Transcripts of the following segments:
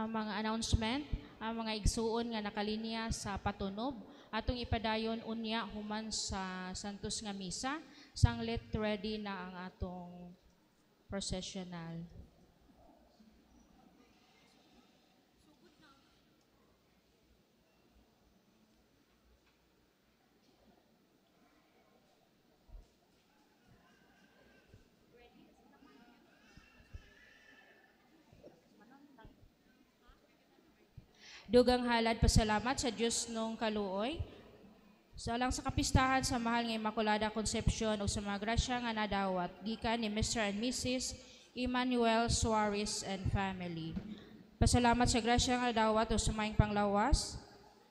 Mga announcement, ang mga igsuon nga nakalinya sa patunob, atong ipadayon unya human sa Santos nga Misa, sanglit ready na ang atong processional. Dugang halad pasalamat sa Dios nung kaluoy. Sa alang sa kapistahan sa mahal nga Immaculada Concepcion o sa mga grasya nga nadawat gikan ni Mr. and Mrs. Emmanuel Suarez and family. Pasalamat sa grasya nga nadawat o sa maayong panglawas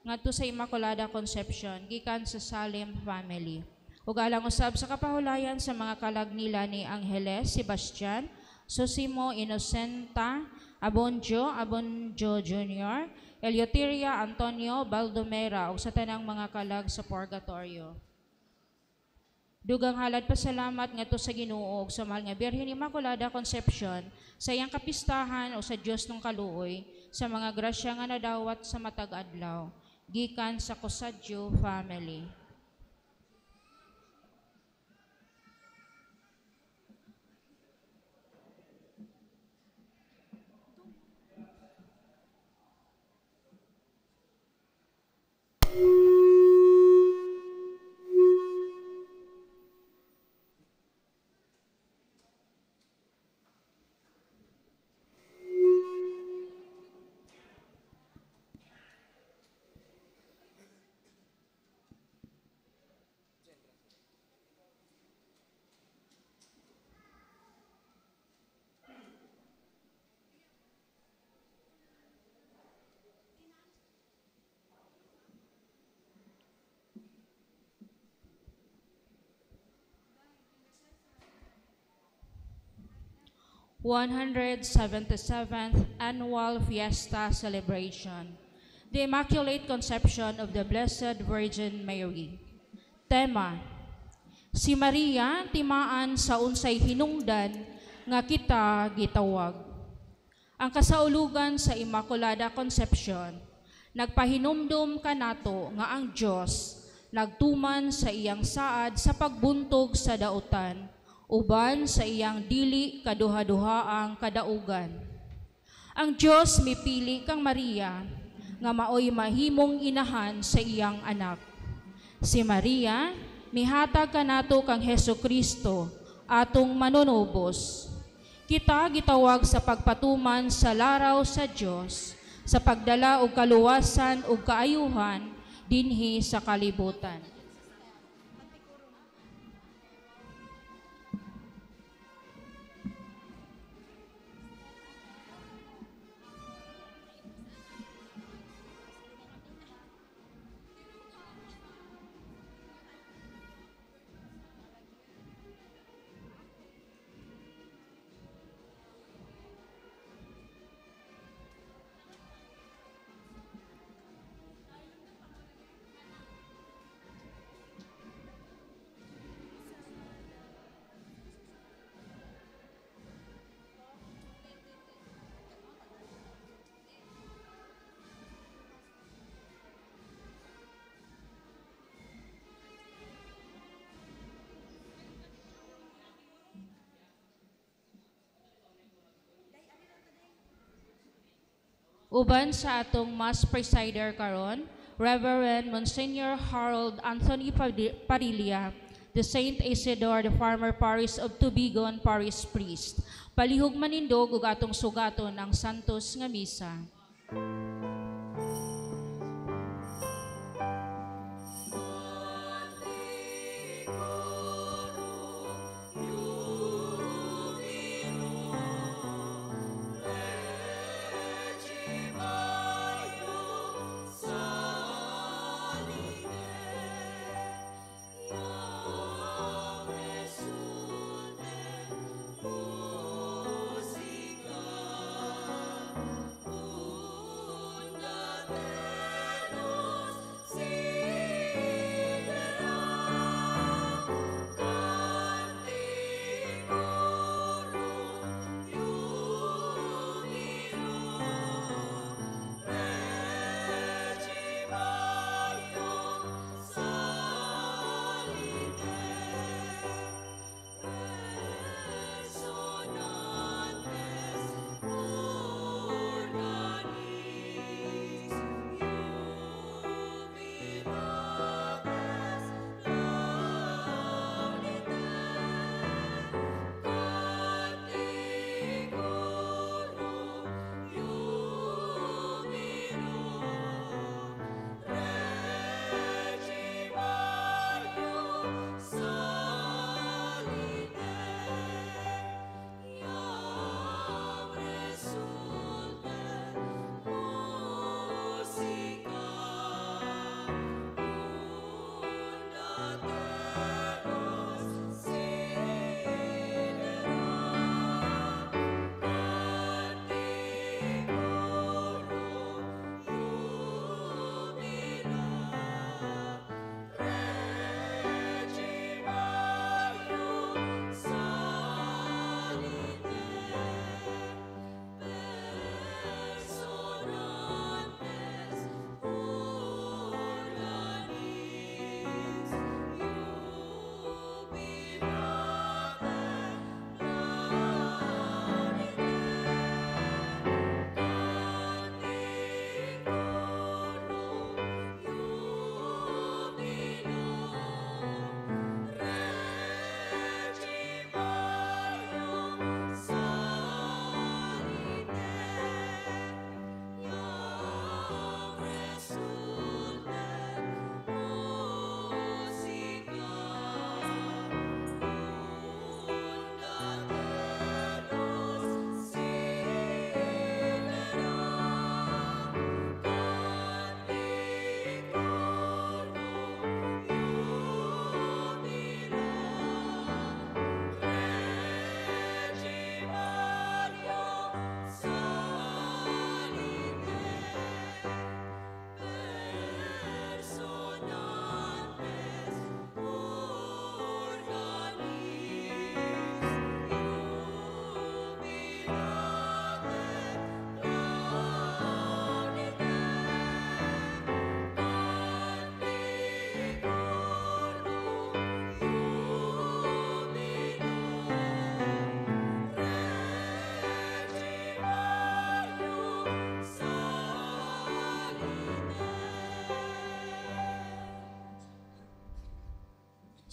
ngadto sa Immaculada Concepcion gikan sa Salim family. Ug alang usab sa kapahulayan sa mga kalag nila ni Angeles Sebastian, Sosimo Innocenta, Abonjo, Abonjo Jr., Eleuteria Antonio Baldomera ug sa tanang mga kalag sa Purgatorio. Dugang halad pasalamat ngadto sa Ginoo ug sa mahal nga Birhen Immaculada Concepcion sa iyang kapistahan o sa Dios ng kaluoy sa mga grasya nga nadawat sa matag adlaw gikan sa Cosadjo family. 177th Annual Fiesta Celebration, the Immaculate Conception of the Blessed Virgin Mary. Tema: Si Maria timaan sa unsay hinungdan nga kita gitawag. Ang kasaulugan sa Immaculada Conception, nagpahinumdum kanato nga ang Dios nagtuman sa iyang saad sa pagbuntog sa dautan, uban sa iyang dili kaduha-duhaang kadaugan. Ang Dios mipili kang Maria nga maoy mahimong inahan sa iyang anak. Si Maria mihatag kanato kang Hesus Kristo atong manunubos. Kita gitawag sa pagpatuman sa laraw sa Dios sa pagdala og kaluwasan ug kaayuhan dinhi sa kalibutan. Uban sa atong Mass Presider karon, Reverend Monsignor Harold Anthony Parilla, the Saint Isidore the Farmer Parish of Tubigon Parish Priest. Palihog manindog ug atong sugaton ang Santos nga Misa.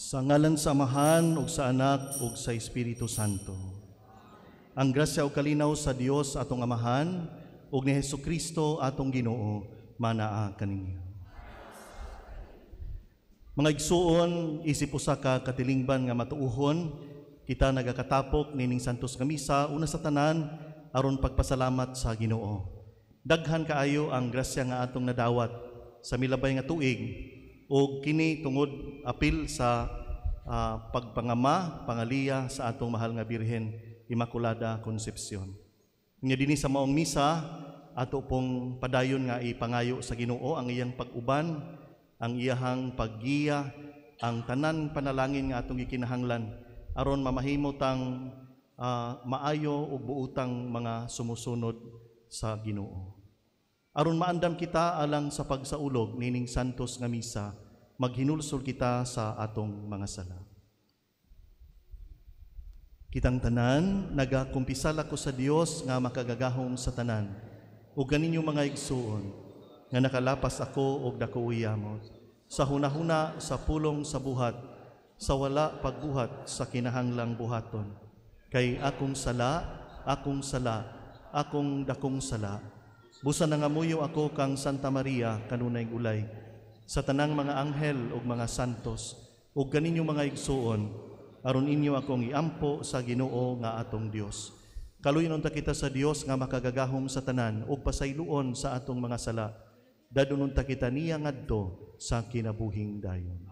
Sa ngalan sa Amahan ug sa Anak ug sa Espiritu Santo. Ang grasya ug kalinaw sa Dios atong Amahan ug ni Hesukristo atong Ginoo manaa kaninyo. Mga igsuon, isip usa ka katilingban nga matuohon, kita nagakatapok nining Santos nga Misa una sa tanan aron pagpasalamat sa Ginoo. Daghan kaayo ang grasya nga atong nadawat sa milabay nga tuig ug kini tungod apil sa pagpangama, pangaliya sa atong mahal nga Birhen Immaculada Concepcion. Nya dinhi sa maong misa ato pong padayon nga ipangayo sa Ginoo ang iyang pag-uban, ang iyahang paggiya, ang tanan panalangin nga atong gikinahanglan aron mamahimo tang maayo ug buutang mga sumusunod sa Ginoo. Aron maandam kita alang sa pagsaulog nining Santos nga Misa, maghinulsol kita sa atong mga sala. Kitang tanan, nagakumpisal ako sa Dios nga makagagahom sa tanan, ug kaninyong mga igsuon, nga nakalapas ako og dako yamot, sa hunahuna, sa pulong, sa buhat, sa wala pagbuhat sa kinahanglang buhaton. Kay akong sala, akong sala, akong dakong sala. Busa nangamuyo ako kang Santa Maria kanunay ulay, sa tanang mga anghel ug mga santos, ug kaninyong mga igsuon, aron inyo akong iampo sa Ginoo nga atong Dios. Kaluyon unta kita sa Dios nga makagagahom sa tanan ug pasayloon sa atong mga sala. Dadon unta kita niya ngadto sa kinabuhing dayon.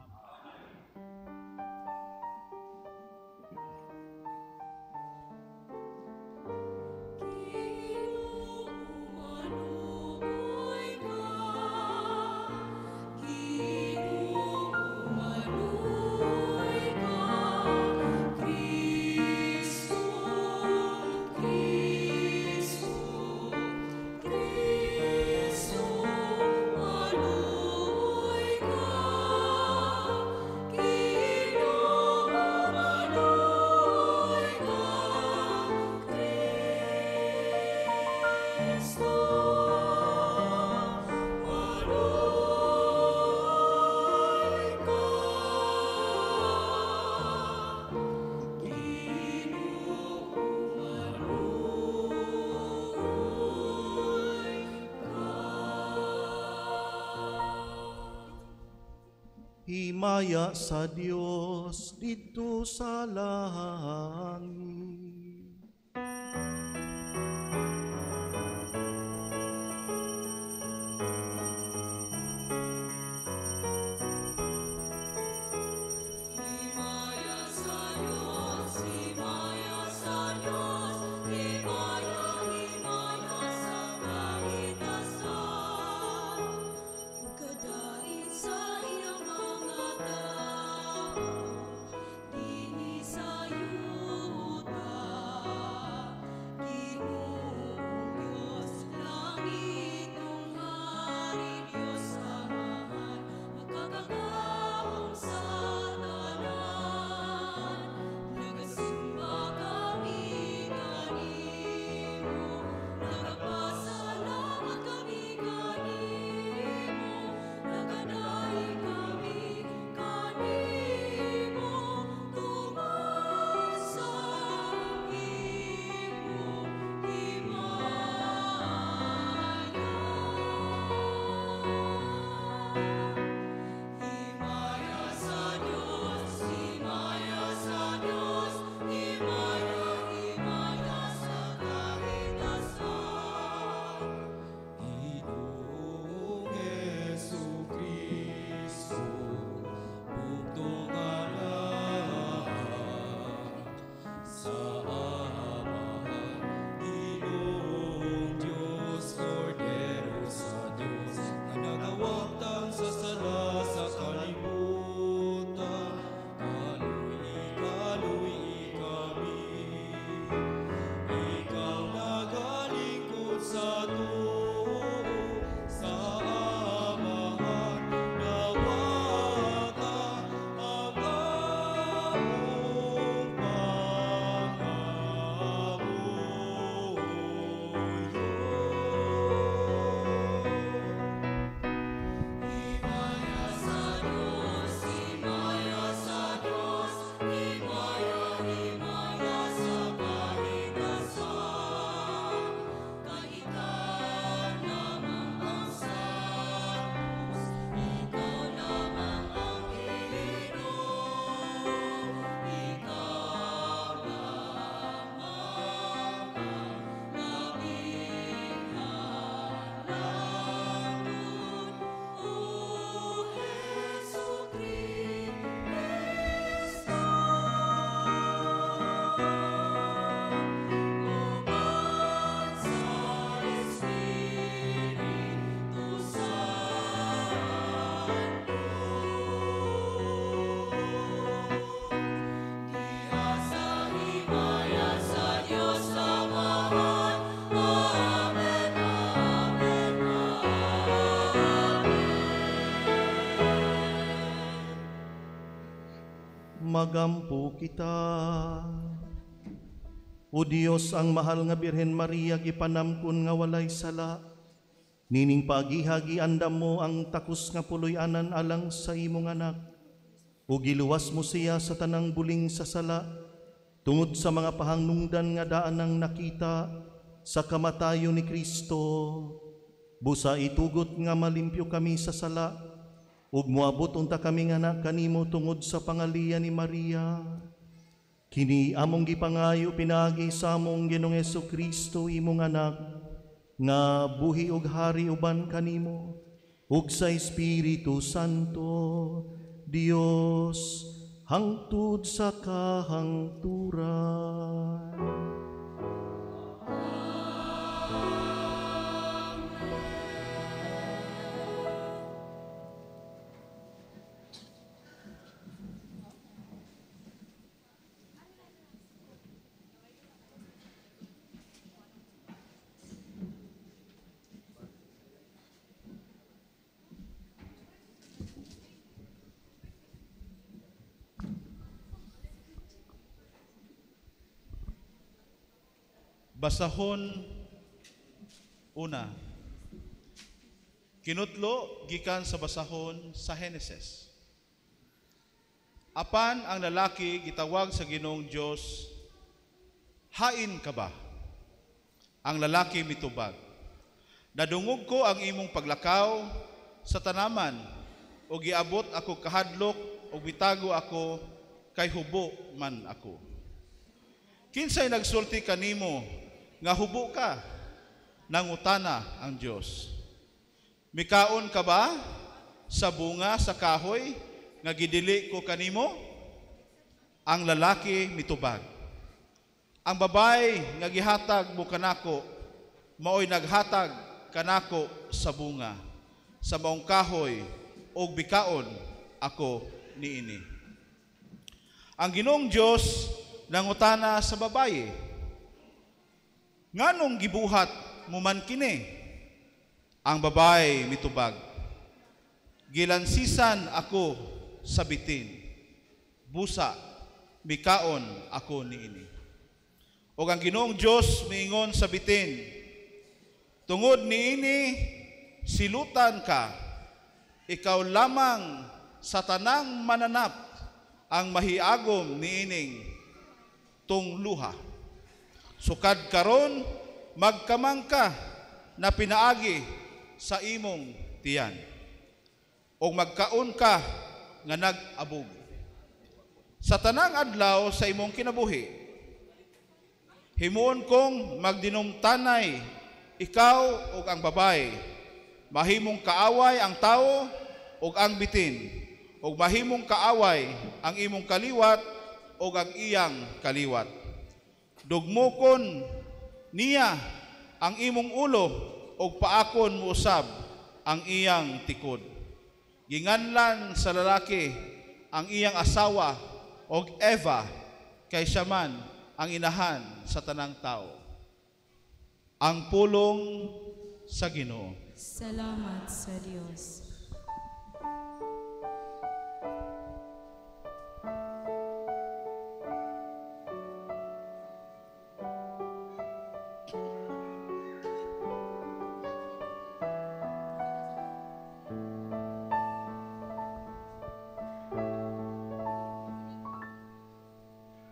Himaya sa Dios didto sa langit. Himaya sa Dios, himaya sa Dios, himaya, himaya sa kahitasan. Ug kadait sa iyang mga tao, dinhi sa yuta. Magampo kita. O Dios, ang mahal nga Birhen Maria gipanamkon nga walay sala. Nining pagihagi andam mo ang takos nga puloy-anan alang sa imong anak. O giluwas mo siya sa tanang buling sa sala, tungod sa mga pahangnungdan nga daan ang nakita sa kamatayon ni Kristo. Busa itugot nga malimpyo kami sa sala, ug moabot unta kami nga anak kanimo tungod sa pangaliya ni Maria. Kini among gipangayo pinaagi sa among Ginoong Hesukristo imong anak, nga buhi ug hari uban kanimo ug sa Espiritu Santo, Dios, hangtod sa kahangturan. Basahon una. Kinutlo gikan sa basahon sa Henesis. Apan ang lalaki gitawag sa Ginoong Dios, hain ka ba? Ang lalaki mitubag, nadungog ko ang imong paglakaw sa tanaman, o giabot ako kahadlok, o bitago ako, kay hubo man ako. Kinsay nagsulti kanimo nga hubo ka? Nangutana ang Dios. Mikaon ka ba sa bunga sa kahoy nga gidili ko kanimo? Ang lalaki mitubag, ang babay nga gihatag mo kanako maoy naghatag kanako sa bunga sa maong kahoy, og bikaon ako niini. Ang Ginoong Dios nangutana sa babaye, nganong gibuhat mo man kini? Ang babae mitubag, gilansisan ako sa bitin, busa mikaon ako niini. Og ang Ginoong Dios miingon sa bitin, tungod niini silutan ka, ikaw lamang sa tanang mananap ang mahiagom niining tungluha. Sukad karon magkamang ka na pinaagi sa imong tiyan, o magkaon ka nga nag-abog. Sa tanang adlaw sa imong kinabuhi, himuon kong magdinumtanay ikaw ug ang babae, mahimong kaaway ang tawo ug ang bitin, ug mahimong kaaway ang imong kaliwat ug ang iyang kaliwat. Dugmokon niya ang imong ulo ug paakon mousab ang iyang tikod. Ginganlan sa lalaki ang iyang asawa og Eva, kay siya man ang inahan sa tanang tao. Ang pulong sa Ginoo. Salamat sa Dios.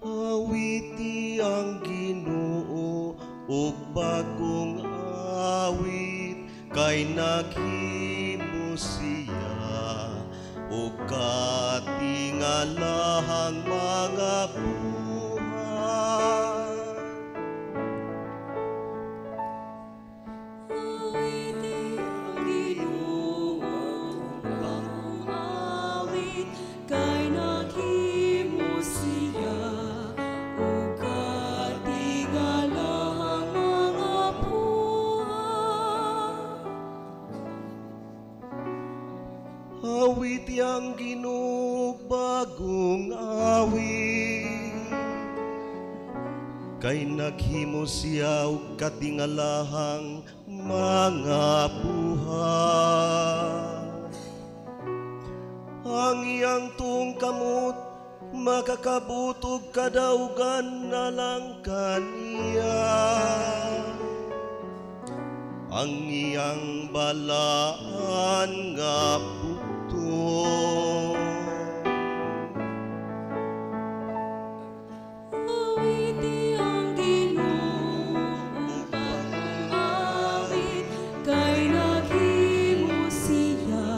Awiti ang Ginoo og bagong awit, kay naghimo siya og katingalahang mga buhat. Awiti ang Ginoo og bagong awit, kay naghimo siya og katingalahang mga buhat. Awiti ang Ginoo bagong awit, kay naghimo siya og katingalahang mga buhat. Ang iyang tuong kamot Makakabutog kadaugan na lang kaniya. Ang iyang balaan nga bugtong. Awiti ang Ginoo bagong awit, kay naghimo siya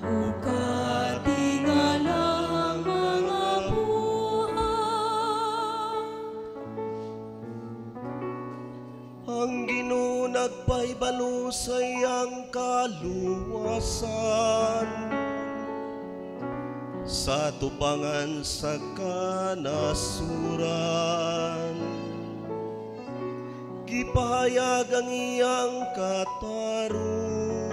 ug katingalahang mga buhat. Ang Ginoo nagpahibalo sa iyang kaluwasan sa tubangan sa kanasuran. Gipahayag ang iyang katarong,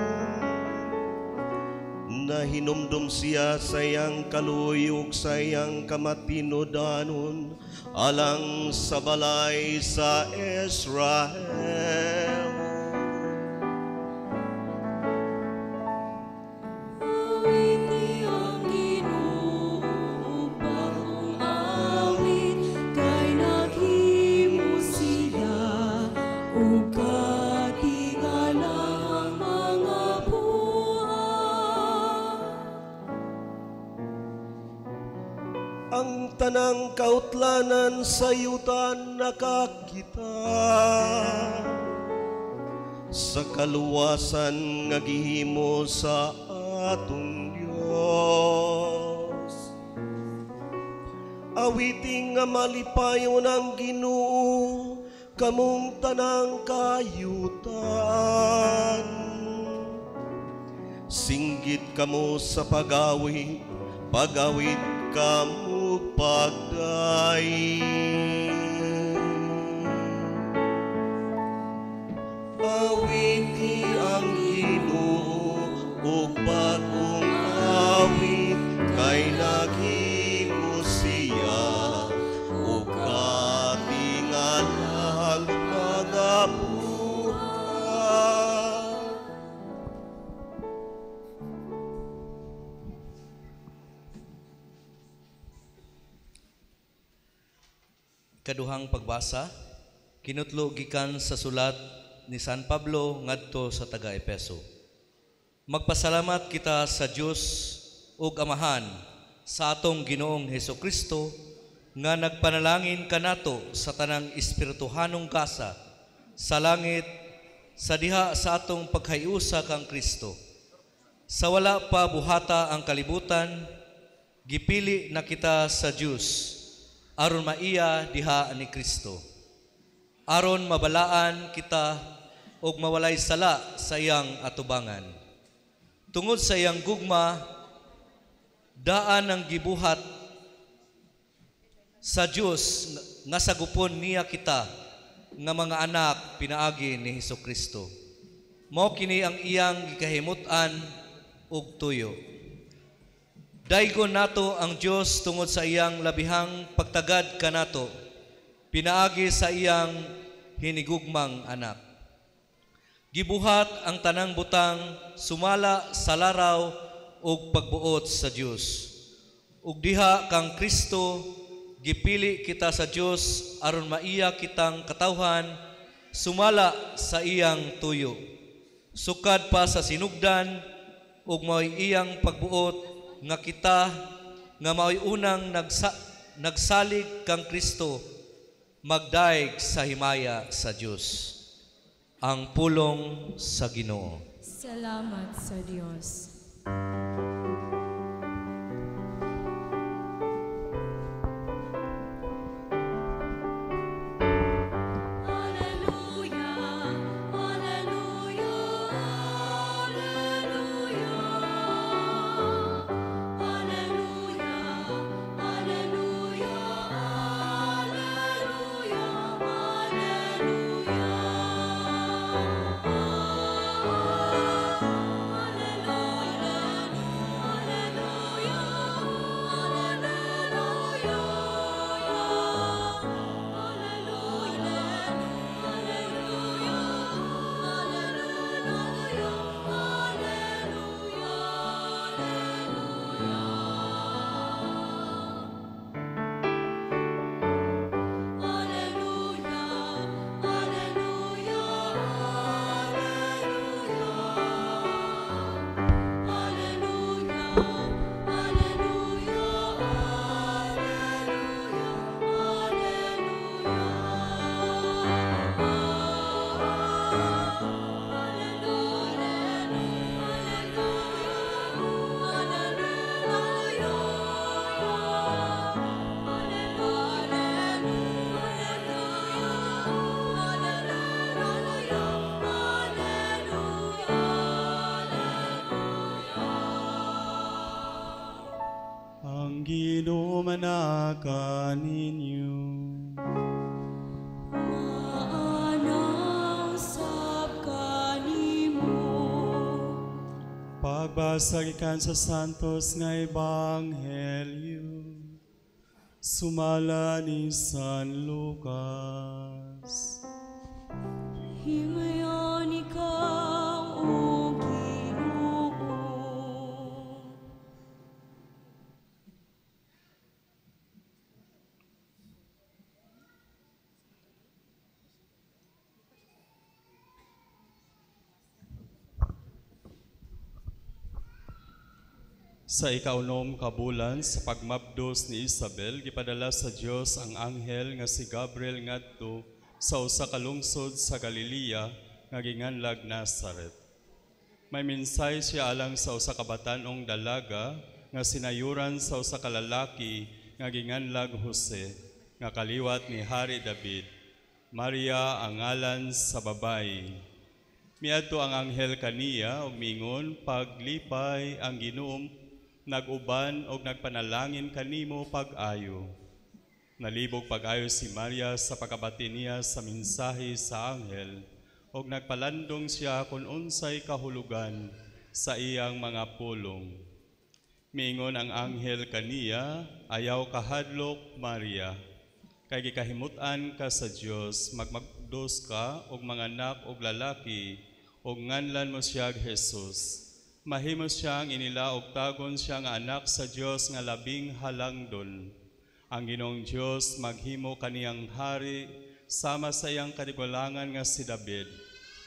nahinumdum siya sa iyang kaluyog, sa iyang kamatinudanon, alang sa balay sa Israel. Awiti ang Ginoo bagong awit, kay naghimo siya ug katingalahang mga buhat. Ang tanang kautlanan sa yuta nakakita sa kaluwasan nga gihimo sa atong Dios. Awiting nga malipayon ang Ginoo, kamong tanang kayutan. Singgit kamo sa pagawit, pagawit kamo pagday. Awiti ang Ginoo ug bagong awit, kay naghimo siya ug katingalahang mga buhat. Kaduhang pagbasa, kinutlo gikan sa sulat ni San Pablo ngadto sa taga-Epeso. Magpasalamat kita sa Dios ug Amahan sa atong Ginoong Hesukristo nga nagpanalangin kanato sa tanang espirituhanong gasa sa langit sa diha sa atong paghiusa kang Kristo. Sa wala pa buhata ang kalibutan, gipili na kita sa Dios aron maiya diha ni Kristo. Aron mabalaan kita og mawalay sala sa iyang atubangan. Tungod sa iyang gugma, daan ang gibuhat sa Dios nga sagupon niya kita nga mga anak pinaagi ni Hesukristo. Mao kini ang iyang gikahimut-an ug tuyo. Daygon nato ang Dios tungod sa iyang labihang pagtagad kanato, pinaagi sa iyang hinigugmang anak. Gibuhat ang tanang butang sumala sa laraw ug pagbuot sa Dios. Ug diha kang Kristo gipili kita sa Dios aron maiya kitang katawhan sumala sa iyang tuyo. Sukad pa sa sinugdan ug mao'y iyang pagbuot nga kita nga mao'y unang nagsalig kang Kristo magdaig sa himaya sa Dios. Ang pulong sa Ginoo. Salamat sa Dios. Alleluia, alleluia, alleluia. Alleluia, alleluia, alleluia, alleluia. Alleluia. Ginoo manaka ninyo. Maanaw sab kanimo. Pagbasa gikan sa Santos nga Ebanghelyo, sumala ni San Lucas. Himayon ikaw, O Ginoo. Sa ikaunom ka bulan sa pagmabdos ni Isabel, gipadala sa Dios ang anghel nga si Gabriel ngadto sa usa ka lungsod sa Galilea nga ginganlag Nazaret. May mensahe siya alang sa usa ka batan-ong dalaga nga sinayuran sa usa ka lalaki nga ginganlag Jose nga kaliwat ni Hari David. Maria ang ngalan sa babayi. Miadto ang anghel kaniya ug miingon, paglipay ang Ginoo nag-uban og nagpanalangin kanimo pag-ayo. Nalibog pag-ayo si Maria sa pagkabati niya sa mensahe sa anghel ug nagpalandong siya kung unsay kahulugan sa iyang mga pulong. Miingon ang anghel kaniya, ayaw kahadlok Maria, kay gikahimut-an ka sa Dios, magmagdos ka og manganak og lalaki ug nganlan mo siya Jesus. Mahimo siyang inila og tagon siya nga anak sa Dios nga labing halangdon. Ang Ginoong Dios maghimo kaniyang hari sama sa iyang kadigulangan nga si David,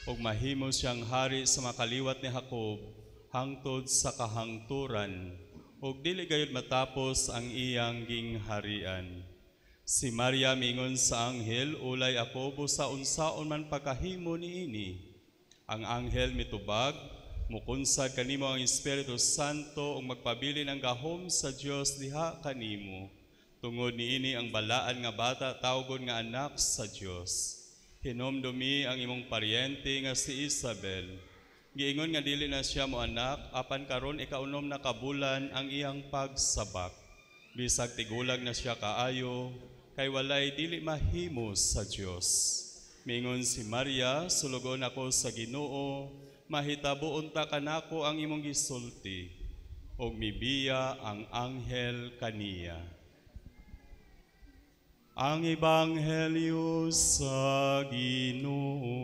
ug mahimo siyang hari sa makaliwat ni Jacob hangtod sa kahangturan, ug dili gayud matapos ang iyang gingharian. Si Maria mingon sa anghel, ulay ako busa unsaon man pagkahimo niini. Ang anghel mitubag, mukunsad kanimo ang Espiritu Santo ug magpabilin ang gahom sa Dios diha kanimo. Tungod niini ang balaan nga bata tawgon nga anak sa Dios. Hinomdumi ang imong paryente nga si Isabel. Giingon nga dili na siya mo anak, apan karon ikaunom na kabulan ang iyang pagsabak. Bisag tigulang na siya kaayo, kay walay dili mahimo sa Dios. Mingon si Maria, sulugon ako sa Ginoo, mahitabo unta kanako ang imong gisulti, ug mibiya ang anghel kaniya. Ang Ebanghelyo sa Ginoo.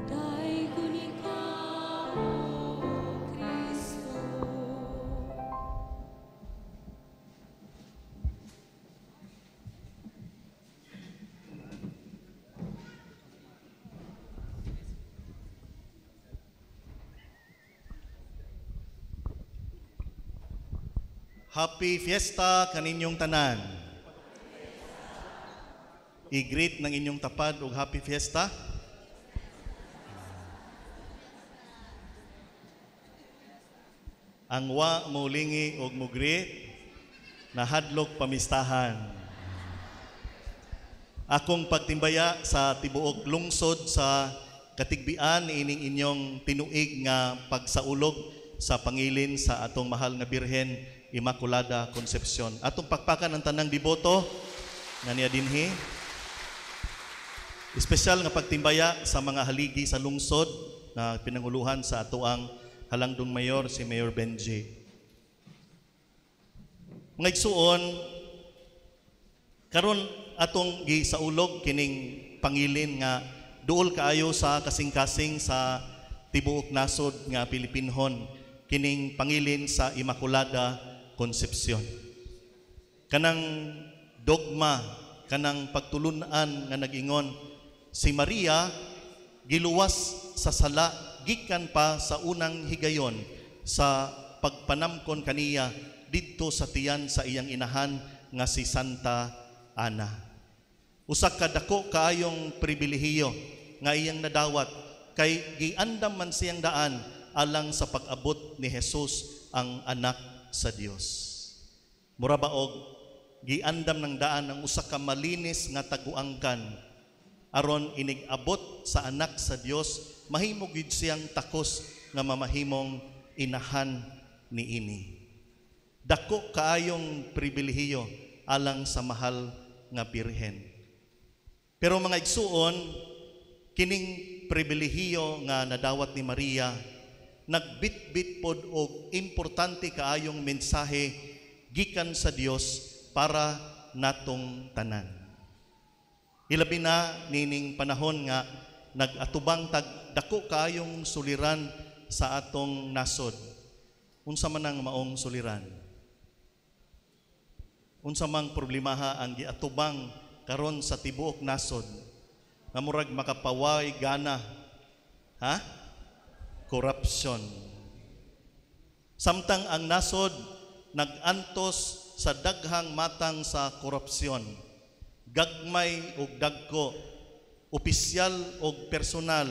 Daygon ikaw, O Kristo. Happy Fiesta kaninyong tanan. I-greet ng inyong tapad og Happy Fiesta. Ang wa mo lingi og mo greet, nahadlok pamistahan. Akong pagtimbaya sa tibuok lungsod sa katigbian ining inyong tinuig nga pagsaulog sa pangilin sa atong mahal nga Birhen Immaculada Concepcion. Atong pakpakan ang tanang deboto nga niya dinhi. Espesyal nga pagtimbaya sa mga haligi sa lungsod na pinanguluhan sa atoang halangdong mayor si Mayor Benji. Mga igsuon, karon atong gisaulog kining pangilin nga duol kaayo sa kasing-kasing sa tibuok nasod nga Pilipinhon kining pangilin sa Immaculada Concepcion. Kanang dogma, kanang pagtulunan nga nag-ingon si Maria giluwas sa sala gikan pa sa unang higayon sa pagpanamkon kaniya didto sa tiyan sa iyang inahan nga si Santa Ana. Usa ka dako kaayong pribilehiyo nga iyang nadawat kay giandam man siyang daan alang sa pag-abot ni Jesus ang anak sa Dios. Mura ba og giandam ng daan ang usa ka malinis nga taguangkan aron inig-abot sa anak sa Dios, mahimo gyud siyang takos nga mamahimong inahan niini. Dako kaayong pribilehiyo alang sa mahal nga Birhen. Pero mga igsuon, kining pribilehiyo nga nadawat ni Maria nagbitbit pod og importante kaayong mensahe gikan sa Dios para natong tanan. Ilabi na nining panahon nga nag-atubang tag dako kaayong suliran sa atong nasod. Unsa man ang maong suliran? Unsa mang problemaha ang giatubang karon sa tibuok nasod nga murag makapaway gana, ha? Corruption. Samtang ang nasod nag-antos sa daghang matang sa korupsyon, gagmay og dagko, opisyal og personal,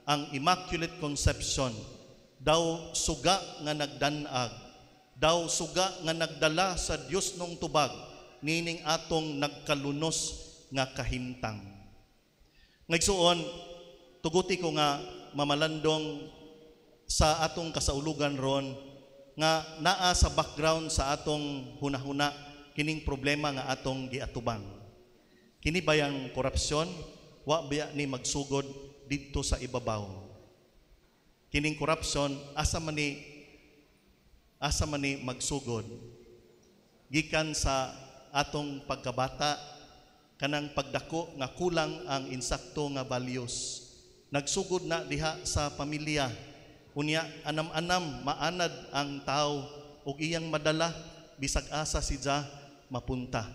ang Immaculate Conception daw suga nga nagdanag, daw suga nga nagdala sa Dios nung tubag nining atong nagkalunos nga kahimtang. Ngaigsuon, tuguti ko nga mamalandong sa atong kasaulugan ron nga naa sa background sa atong hunahuna kining problema nga atong giatubang. Kini bayang korupsyon, wa biya ni magsugod didto sa ibabaw. Kining korupsyon asa man ni magsugod? Gikan sa atong pagkabata, kanang pagdako nga kulang ang insakto nga values. Nagsugod na diha sa pamilya. Unya anam-anam maanad ang tao ug iyang madala bisag asa siya mapunta.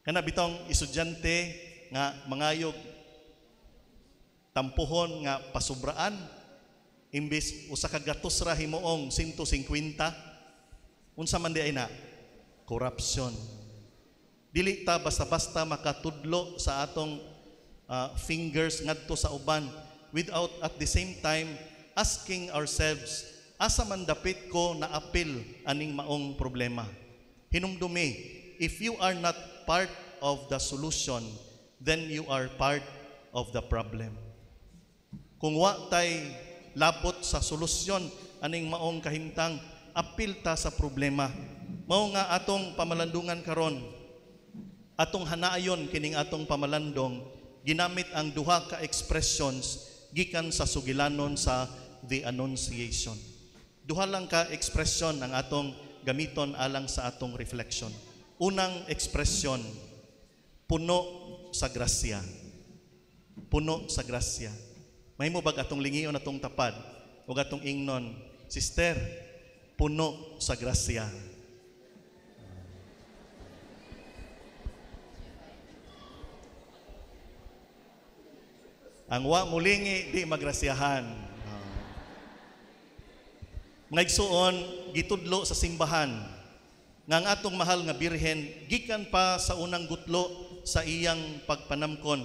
Kana bitong estudyante nga mangayog tampuhon nga pasubraan, imbis usa ka gatos ra himuong 150, unsa man di ay na? Corruption. Dili ta basta-basta makatudlo sa atong fingers ngadto sa uban without at the same time asking ourselves, asa man dapit ko na apil aning maong problema? Hinumdumi, if you are not part of the solution, then you are part of the problem. Kung wa tay labot sa solusyon aning maong kahimtang, apil ta sa problema. Mao nga atong pamalandungan karon, atong hanayon kining atong pamalandong, ginamit ang duha ka expressions gikan sa sugilanon sa the Annunciation. Duha lang ka ekspresyon ang atong gamiton alang sa atong reflection. Unang ekspresyon, puno sa grasya. Puno sa grasya. Mahimo bag atong lingion atong tapad o atong ingnon, sister, puno sa grasya. Ang wa mulingi di magrasyahan. Mga igsuon, gitudlo sa simbahan nga ang atong mahal nga birhen gikan pa sa unang gutlo sa iyang pagpanamkon,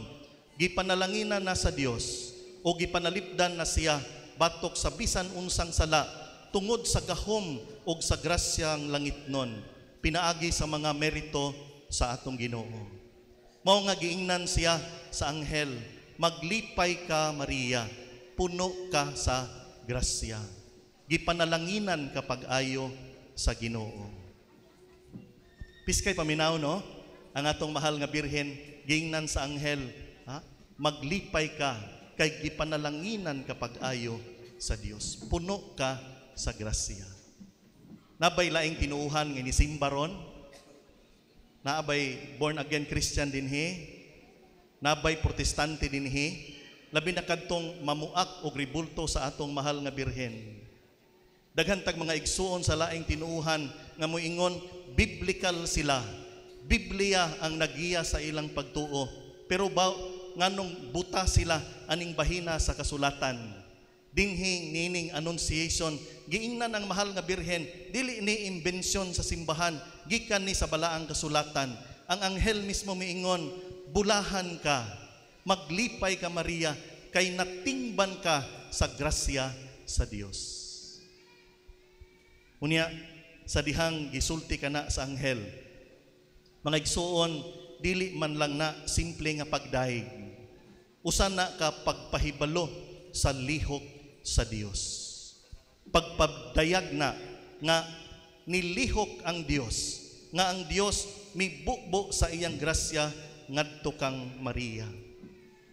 gipanalanginan na sa Dios o gipanalipdan na siya batok sa bisan unsang sala tungod sa gahom og sa grasyang langitnon pinaagi sa mga merito sa atong Ginoo. Mao nga giingnan siya sa anghel, maglipay ka Maria, puno ka sa grasya. Gipanalanginan ka pag-ayo sa Ginoo. Piskay paminaw, no? Ang atong mahal nga birhen giingnan sa anghel, ha? Maglipay ka kay gipanalanginan ka pag-ayo sa Dios. Puno ka sa grasya. Nabay laing tinuuhan nga nisimba ron? Naabay born again Christian dinhi? Nabay Protestante dinhi? Labi na kadtong mamuak og ribulto sa atong mahal nga birhen. Daghan tag mga igsuon sa laing tinuuhan nga moingon biblical sila. Biblia ang nagiya sa ilang pagtuo. Pero ba nganong buta sila aning bahina sa kasulatan? Dinhi nining Annunciation, giingnan ang mahal nga birhen, dili ni imbensyon sa simbahan, gikan ni sa balaang kasulatan. Ang anghel mismo miingon, bulahan ka, maglipay ka Maria, kay natingban ka sa grasya sa Dios. Unya, sa dihang gisulti ka na sa anghel, mga igsuon, dili man lang na simple nga pagdayeg. Usa na ka pagpahibalo sa lihok sa Dios. Pagpadayag na nga nilihok ang Dios, nga ang Dios mibubo sa iyang grasya ngadto kang Maria.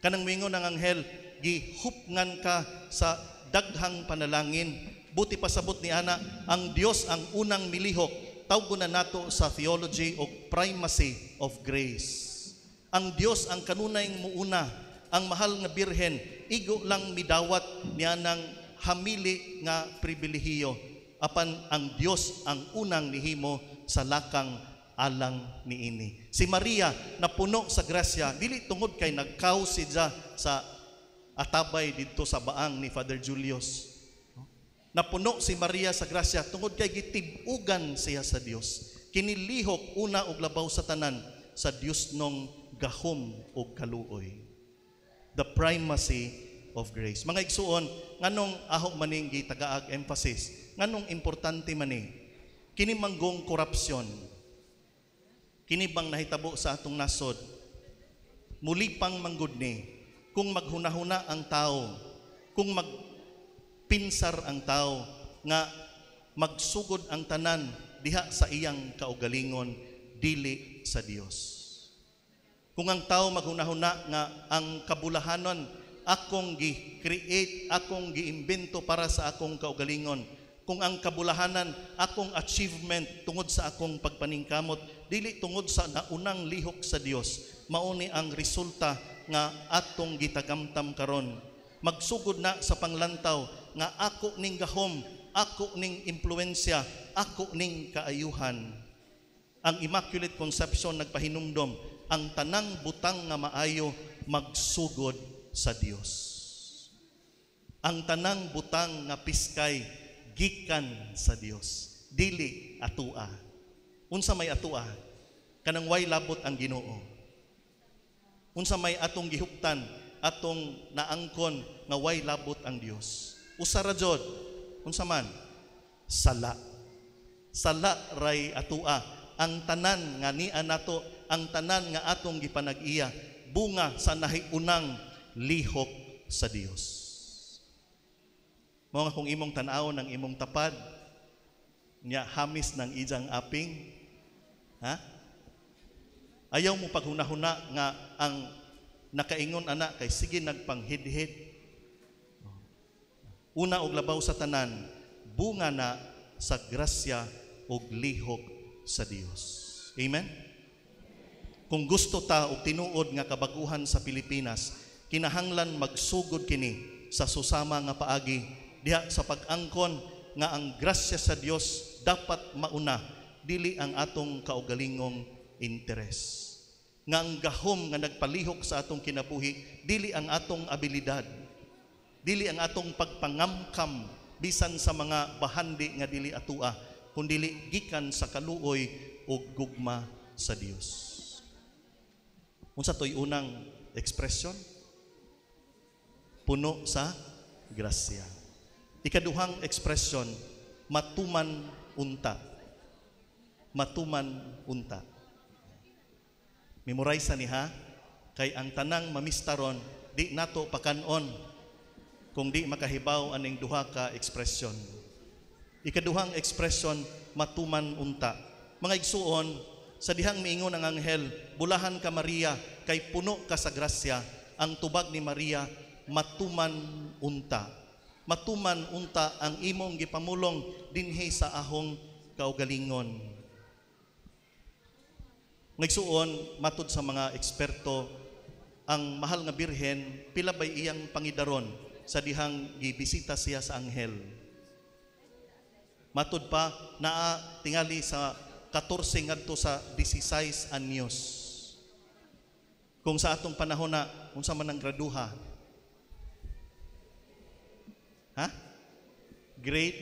Kanang mingon ang anghel, gihupngan ka sa daghang panalangin. Buti pasabot ni ana, ang Dios ang unang milihok. Tawgon na nato sa theology og primacy of grace. Ang Dios ang kanunay muuna, ang mahal nga birhen, igo lang midawat niya ng hamili nga pribilehiyo. Apan ang Dios ang unang nihimo sa lakang alang niini. Si Maria napuno sa grasya dili tungod kay nagkaw siya sa atabay didto sa baang ni Father Julius. Napuno si Maria sa grasya tungod kay gitib-ugan siya sa Dios. Kinilihok una og labaw sa tanan sa Dios nong gahom og kaluoy. The primacy of grace. Mga igsuon, nganong aho maning gitagaag emphasis, nganong importante mani kini manggong korupsyon, kini bang nahitabo sa atong nasod, muli pang manggod ni kung maghunahuna ang tao, kung magpinsar ang tao nga magsugod ang tanan diha sa iyang kaugalingon, dili sa Dios. Kung ang tao maghunahuna nga ang kabulahanon akong gi-create, akong gi-imbento para sa akong kaugalingon, kung ang kabulahanan akong achievement tungod sa akong pagpaningkamot, dili tungod sa naunang lihok sa Dios, mauni ang resulta nga atong gitagamtam karon. Magsugod na sa panglantaw nga ako ning gahom, ako ning impluensya, ako ning kaayuhan. Ang Immaculate Conception nagpahinumdom, ang tanang butang nga maayo magsugod sa Dios. Ang tanang butang nga piskay gikan sa Dios, dili atua. Unsa may atua? Kanang way labot ang Ginoo. Unsa may atong gihuptan, atong naangkon nga way labot ang Dios. Usa ra jud, unsa man? Sala. Sala ray atua. Ang tanan nga nia nato, ang tanan nga atong gipanag-iya, bunga sa nahiunang lihok sa Dios. Mao nga kung imong tan-awon ang imong tapad, nya hamis ng ijang aping, ha? Ayaw mo paghunahuna nga ang nakaingon ana kay sige nagpanghidhid. Una og labaw sa tanan, bunga na sa grasya og lihok sa Dios. Amen? Kung gusto ta og tinuod nga kabaguhan sa Pilipinas, kinahanglan magsugod kini sa susama nga paagi diha sa pag-angkon nga ang grasya sa Dios dapat mauna, dili ang atong kaugalingong interes. Nga ang gahom nga nagpalihok sa atong kinabuhi, dili ang atong abilidad, dili ang atong pagpangamkam bisan sa mga bahandi nga dili atua, kundili gikan sa kaluoy ug gugma sa Dios. Unsa to'y unang ekspresyon? Puno sa grasya. Ikaduhang ekspresyon, matuman unta. Matuman unta. Memorize ni ha, kay ang tanang mamistaron di nato pakanon kung di makahibaw aning duha ka ekspresyon. Ikaduhang ekspresyon, matuman unta. Mga igsuon, sa dihang miingon ang anghel, bulahan ka Maria, kay puno ka sa grasya. Ang tubag ni Maria, matuman unta. Matuman unta ang imong gipamulong dinhi sa ahong kaugalingon. Nagsuon, matud sa mga eksperto, ang mahal nga birhen, pila bay iyang pangidaron sa dihang gibisita siya sa anghel. Matud pa, naa tingali sa 14 ngadto sa 16 anyos. Kung sa atong panahon na, unsa man ang graduha? Ha? Grade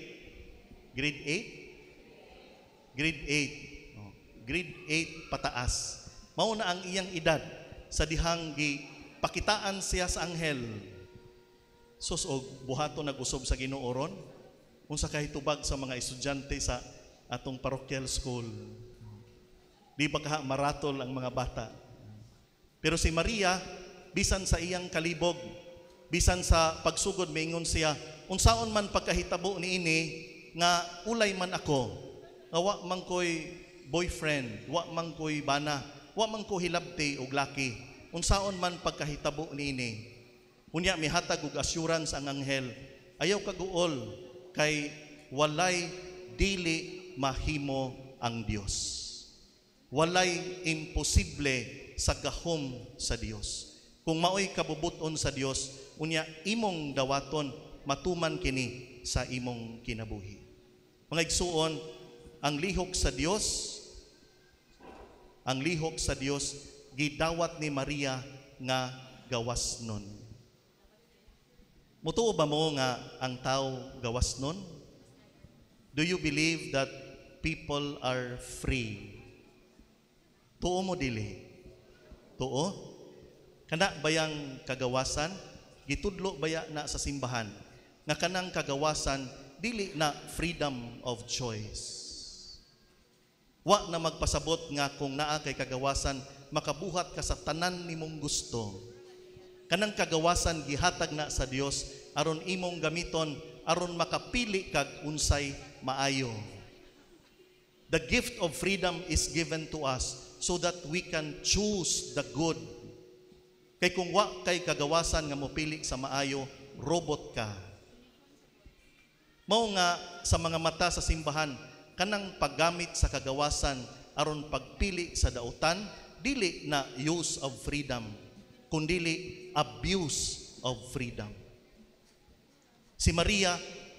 8? Grade 8. Oh, grade 8 pataas. Mao na ang iyang edad sa dihang gipakitaan siya sa anghel. Sus og buhaton nag-usob sa Ginoo ron. Unsa kay tubag sa mga estudyante sa atong parochial school. Di ba kaha maratol ang mga bata? Pero si Maria, bisan sa iyang kalibog, bisan sa pagsugod, maingon siya, unsaon man pagkahitabo niini, nga ulay man ako, nga wa man ko'y boyfriend, wa man ko'y bana, wa man ko hilabti og laki, unsaon man pagkahitabo niini? Unya mihatag og assurance ang anghel, ayaw kaguol kay walay dili mahimo ang Dios. Walay imposible sa gahom sa Dios. Kung maoy kabubuton sa Dios, unya imong dawaton matuman kini sa imong kinabuhi. Mga igsuon, ang lihok sa Dios, ang lihok sa Dios gidawat ni Maria nga gawas nun. Mutuo ba mo nga ang tao gawas nun? Do you believe that people are free? Tuo mo dili? Tuo? Kana bayang kagawasan? Gitudlo baya na sa simbahan nga kanang kagawasan dili na freedom of choice. Wa na magpasabot nga kung naa kay kagawasan makabuhat ka sa tanan nimong gusto. Kanang kagawasan gihatag na sa Dios aron imong gamiton aron makapili kag unsay maayo. The gift of freedom is given to us so that we can choose the good. Kay kung wa kay kagawasan nga mopili sa maayo, robot ka. Mao nga sa mga mata sa simbahan, kanang paggamit sa kagawasan aron pagpili sa dautan, dili na use of freedom, kundili abuse of freedom. Si Maria,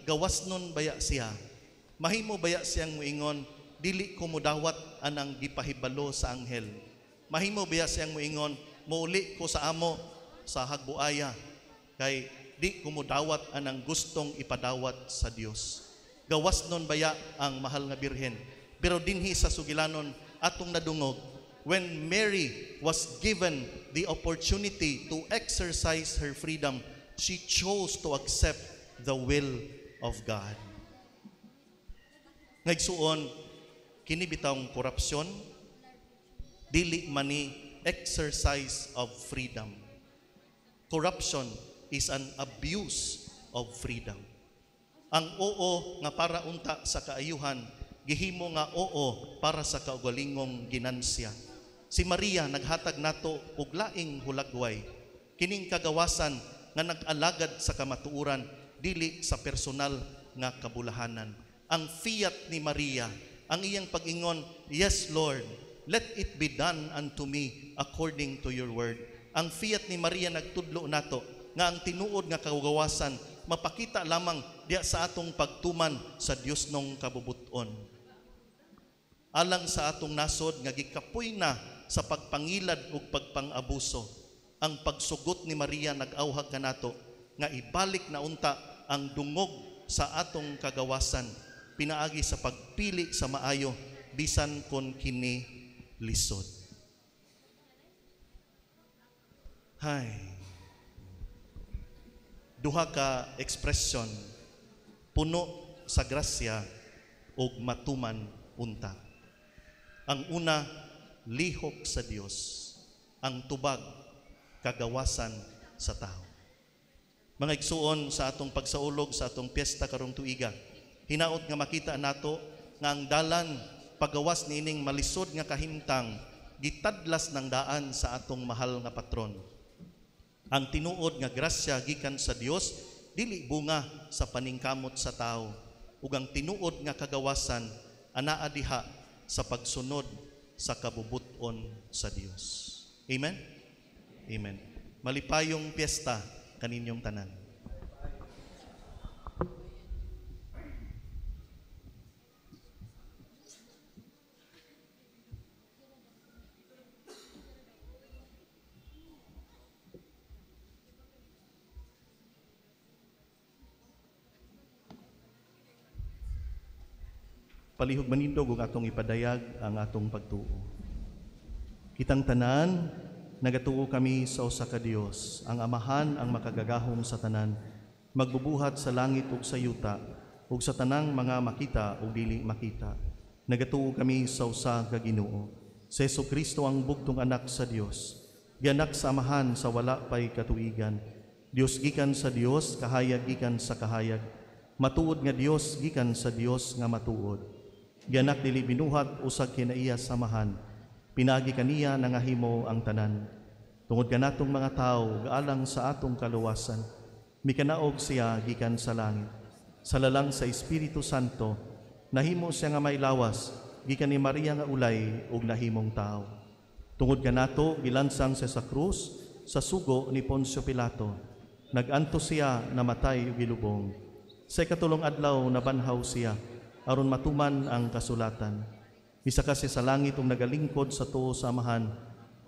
gawas nun baya siya. Mahimo baya siyang muingon, dili ko mudawat anang gipahibalo sa anghel. Mahimo baya siyang muingon, muuli ko sa amo sa Hagbuaya, kay di ko mudawat anang gustong ipadawat sa Dios. Gawas nun baya ang mahal nga birhen. Pero dinhi sa sugilanon atong nadungog, when Mary was given the opportunity to exercise her freedom, she chose to accept the will of God. Ngaigsuon, kini bitawng korupsyon, dili mani exercise of freedom. Corruption is an abuse of freedom. Ang oo nga para unta sa kaayuhan, gihimo nga oo para sa kaugalingong ginansya. Si Maria naghatag nato og laing hulagway, kining kagawasan nga nag-alagad sa kamatuoran, dili sa personal nga kabulahanan. Ang fiat ni Maria, ang iyang pag-ingon, "Yes Lord, let it be done unto me according to your word." Ang fiat ni Maria nagtudlo nato nga ang tinuod nga kagawasan mapakita lamang diya sa atong pagtuman sa Dios nong kabubuton. Alang sa atong nasod nga gikapoy na sa pagpangilad ug pagpang-abuso, ang pagsugot ni Maria nag-awhag kanato nga ibalik na unta ang dungog sa atong kagawasan pinaagi sa pagpili sa maayo bisan kon kini lisod. Hay. Duha ka ekspresyon, puno sa grasya ug matuman unta. Ang una, lihok sa Dios. Ang tubag, kagawasan sa tao. Mga igsuon, sa atong pagsaulog sa atong piyesta karong tuiga, hinaot nga makita nato nga ang dalan pagawas niining malisod nga kahimtang gitadlas ng daan sa atong mahal nga patron. Ang tinuod nga grasya gikan sa Dios dili bunga sa paningkamot sa tao, ug ang tinuod nga kagawasan anaa diha sa pagsunod sa kabubuton sa Dios. Amen. Amen. Malipayong piyesta kaninyong tanan. Palihog manindog ug atong ipadayag ang atong pagtuo. Kitang tanan, nagatuo kami sa usa ka Dios, ang Amahan ang makagagahom sa tanan, magbubuhat sa langit ug sa yuta, ug sa tanang mga makita ug dili makita. Nagatuo kami sa usa ka Ginoo, sa Hesukristo ang bugtong anak sa Dios, gianak sa Amahan sa wala pay katuigan. Dios gikan sa Dios, kahayag gikan sa kahayag, Matuod nga Dios gikan sa Dios nga matuod. Gianak dili binuhat usag kinaiya samahan, pinaagi kaniya nangahimo ang tanan. Tungod kanatong mga tawo gaalang sa atong kaluwasan, mikanaog siya gikan sa langit. Sa lalang sa Espiritu Santo, nahimo siya nga may lawas gikan ni Maria nga ulay ug nahimong tawo. Tungod kanato gilansang siya sa krus sa sugo ni Poncio Pilato. Nagantos siya, namatay ug gilubong. Sa ikatulong adlaw nabanhaw siya aron matuman ang kasulatan. Misaka siya sa langit ug nagalingkod sa tuo sa Amahan.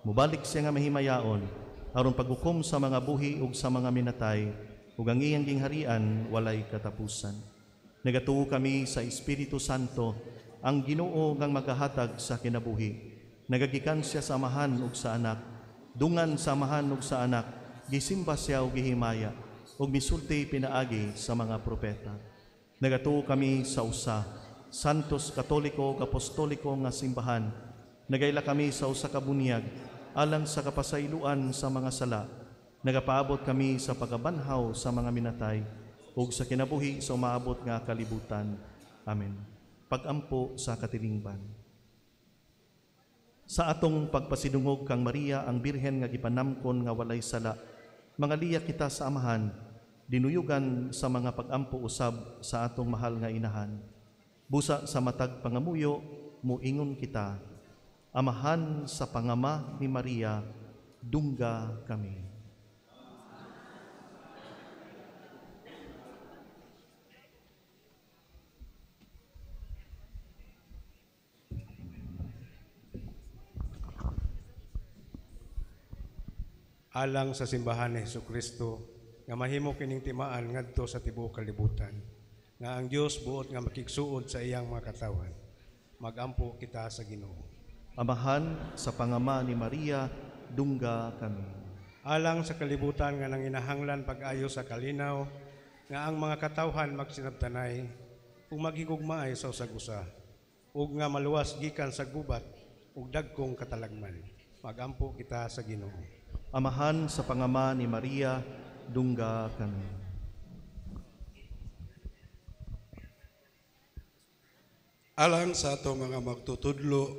Mubalik siya nga mahimayaon aron paghukom sa mga buhi ug sa mga minatay, ug ang iyang gingharian walay katapusan. Nagatuo kami sa Espiritu Santo, ang Ginoo ngang magahatag sa kinabuhi. Nagagikan siya sa Amahan ug sa Anak. Dungan sa Amahan ug sa Anak, gisimba siya ug gihimaya, ug misulti pinaagi sa mga propeta. Nagatuo kami sa usa, Santos Katoliko ug Apostoliko nga simbahan. Nagaila kami sa usa ka bunyag alang sa kapasayloan sa mga sala. Nagapaabot kami sa pagabanhaw sa mga minatay ug sa kinabuhi sa umaabot nga kalibutan. Amen. Pagampo sa katilingban. Sa atong pagpasidungog kang Maria ang Birhen nga gipanamkon nga walay sala, mangaliya kita sa Amahan, dinuyugan sa mga pagampo usab sa atong mahal nga inahan. Busa sa matag pangamuyo, muingon kita, Amahan sa pangama ni Maria, dungga kami. Alang sa simbahan ni Hesukristo nga mahimo kining timaan ngadto sa tibuok kalibutan, nga ang Dios buot nga makigsuod sa iyang mga katawhan. Magampo kita sa Ginoo. Amahan sa pangama ni Maria, dungga kami. Alang sa kalibutan nga nanginahanglan pag-ayo sa kalinaw, nga ang mga katawhan magsinabtanay ug maghigugmaay sa usag-usa, ug nga maluwas gikan sa gubat ug dagkong katalagman. Magampo kita sa Ginoo. Amahan sa pangama ni Maria, dungga kami. Alang sa ato mga magtutudlo,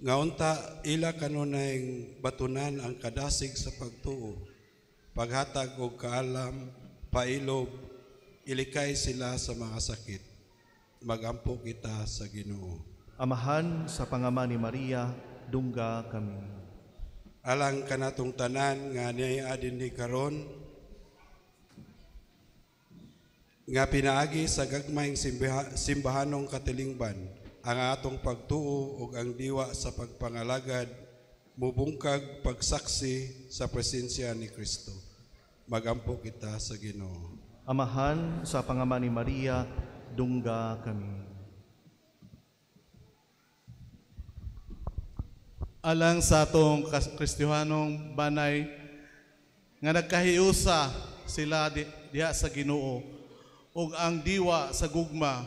nga unta ila kanunay batunan ang kadasig sa pagtuo, paghatag og kaalam, pailob, ilikay sila sa mga sakit. Magampo kita sa Ginoo. Amahan sa pangama ni Maria, dungga kami. Alang kanatong tanan nga niya dinhi karon, nga pinaagi sa gagmayng simbahanong katilingban ang atong pagtuo ug ang diwa sa pagpangalagad mubungkag pagsaksi sa presensya ni Kristo. Magampo kita sa Ginoo. Amahan sa pangama ni Maria, dungga kami. Alang sa atong Kristiyanong banay nga nagkahiusa sila diha sa Ginoo ug ang diwa sa gugma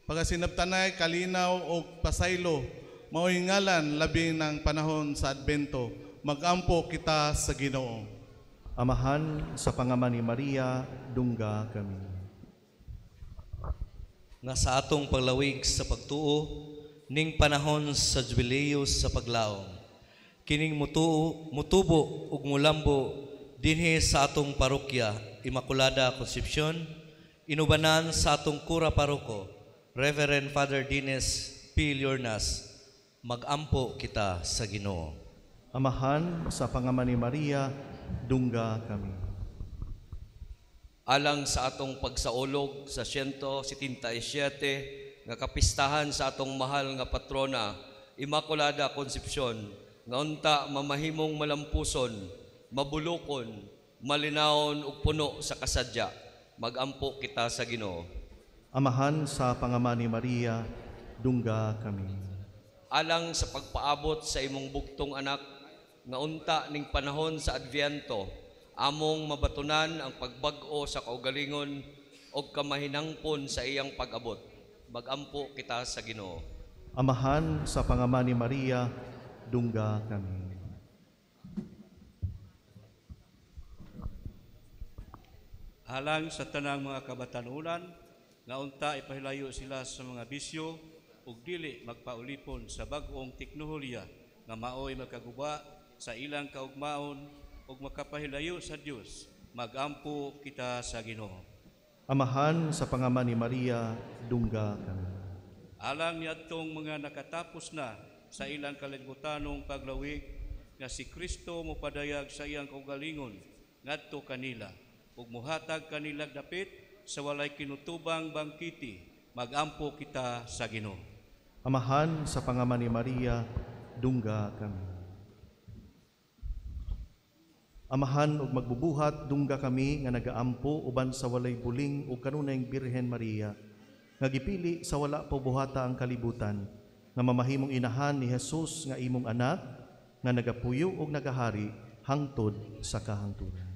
pagasinabtanay kalinaw og pasaylo mao'y ngalan labi ng panahon sa Adbento. Magampo kita sa Ginoo. Amahan sa pangama ni Maria, dungga kami. Nga sa atong paglawig sa pagtuo ning panahon sa jubileo sa paglaom, kining mutubo ug mulambo dinhi sa atong parokya Immaculada Concepcion, inubanan sa atong kura paroko Reverend Father Dines P. Liornas. Magampo kita sa Ginoo. Amahan sa pangama ni Maria, dungga kami. Alang sa atong pagsaulog sa 177 nga kapistahan sa atong mahal nga patrona Immaculada Concepcion, nga unta mamahimong malampuson, mabulukon, malinawon ug puno sa kasadya. Magampo kita sa Ginoo. Amahan sa pangama ni Maria, dungga kami. Alang sa pagpaabot sa imong bugtong anak, nga unta ning panahon sa Adviento, among mabatunan ang pagbag-o sa kaugalingon og kamahinangpon sa iyang pag-abot. Magampo kita sa Ginoo. Amahan sa pangama ni Maria, dungga kami. Alang sa tanang mga kabatanunan, nga unta ipahilayo sila sa mga bisyo ug dili magpaulipon sa bag-ong teknolohiya nga maoy makaguba sa ilang kaugmaon ug makapahilayo sa Dios. Magampo kita sa Ginoo. Amahan sa pangama ni Maria, dungga kami. Alang niadtong mga nakatapos na sa ilang kaligbutanong paglawig nga si Kristo mopadayag sa iyang kaugalingon ngadto kanila ug mohatag kanila dapit sa walay kinutubang bangkiti. Magampo kita sa Ginoo. Amahan sa pangama ni Maria, dungga kami. Amahan ug magbubuhat, dungga kami nga nagaampo uban sa walay buling ug kanunayng Birhen Maria, nga gipili sa wala pa buhata ang kalibutan, nga mamahimong inahan ni Jesus nga imong anak, nga nagapuyo ug nagahari hangtod sa kahangturan.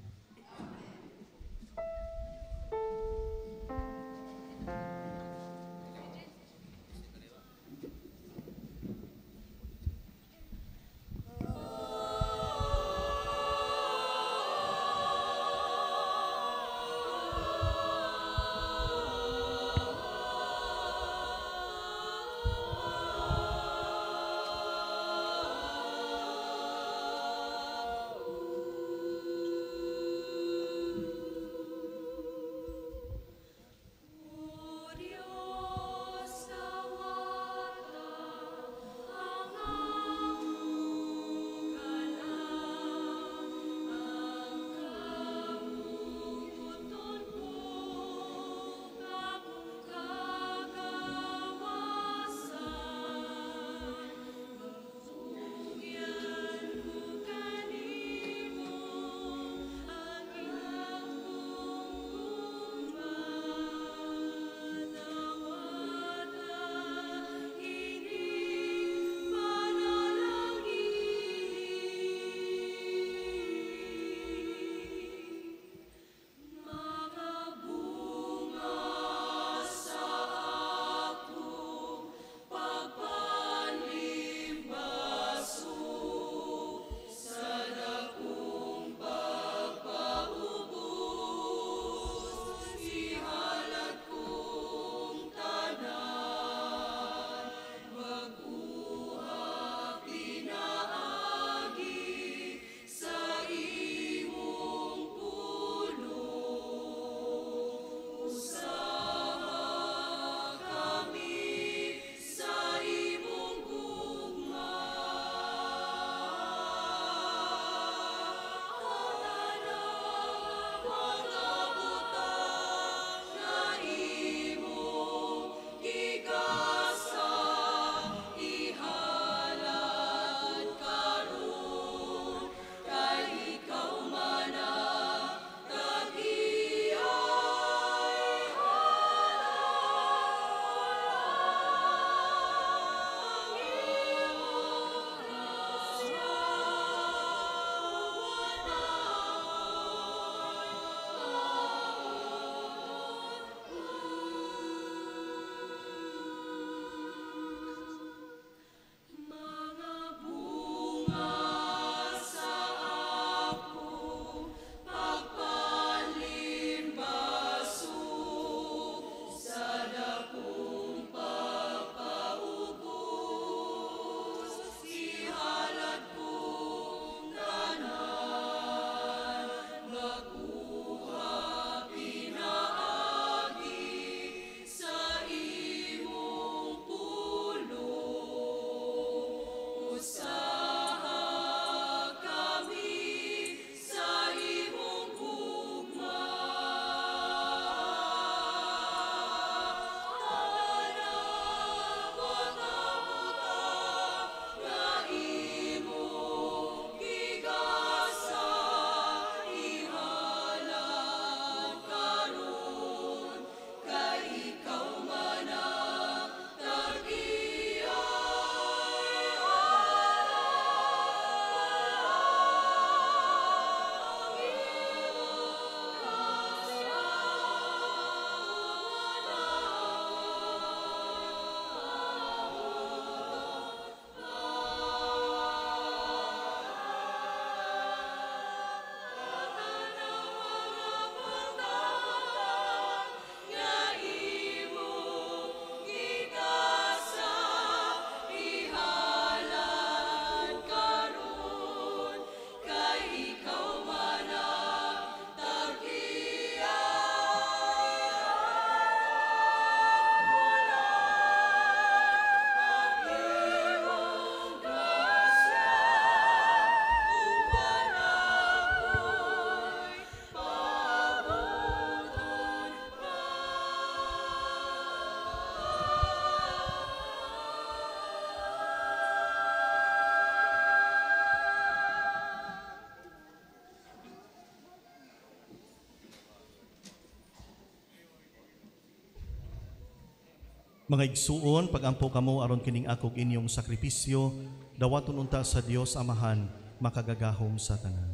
Mga igsuon, pagampo kamo aron kining akog inyong sakripisyo, dawaton unta sa Dios Amahan, makagagahom sa tanan.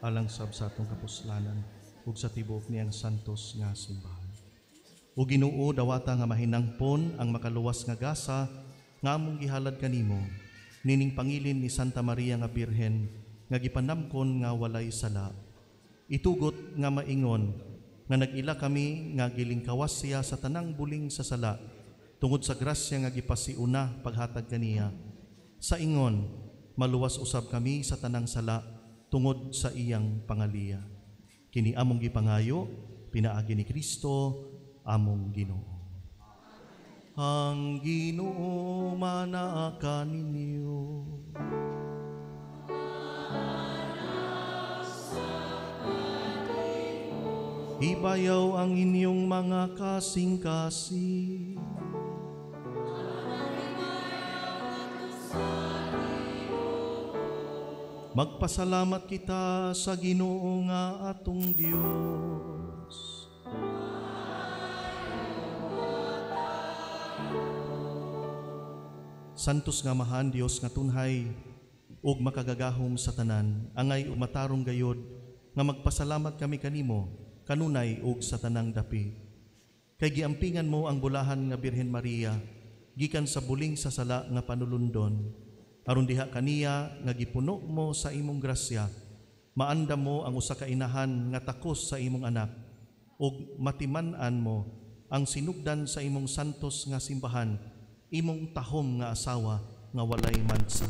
Alang sab sa atong kapuslanan ug sa tibuok niyang santos nga simbahan. O Ginoo, dawata nga mahinangpon ang makaluwas nga gasa nga among gihalad kanimo, nining pangilin ni Santa Maria nga Birhen nga gipanamkon nga walay sala. Itugot nga maingon nga nag-ila kami nga gilingkawas siya sa tanang buling sa sala tungod sa grasya nga gipasiuna paghatag kaniya. Sa ingon, maluwas usab kami sa tanang sala tungod sa iyang pangaliya. Kini among gipangayo, pinaagi ni Kristo, among Ginoo. Ang Ginoo manaa kaninyo. Ibayaw ang inyong mga kasing-kasing. Magpasalamat kita sa Ginoo nga atong Dios. Santos nga Amahan, Dios nga tunhay ug makagagahom sa tanan, angay umatarong gayod nga magpasalamat kami kanimo kanunay ug sa tanang dapi. Kay giampingan mo ang bulahan nga Birhen Maria gikan sa buling sa sala nga panulundon, aron diha kaniya nga gipuno mo sa imong grasya, maandam mo ang usa ka inahan nga takos sa imong anak, ug matiman-an mo ang sinugdan sa imong santos nga simbahan, imong tahom nga asawa nga walay mansa.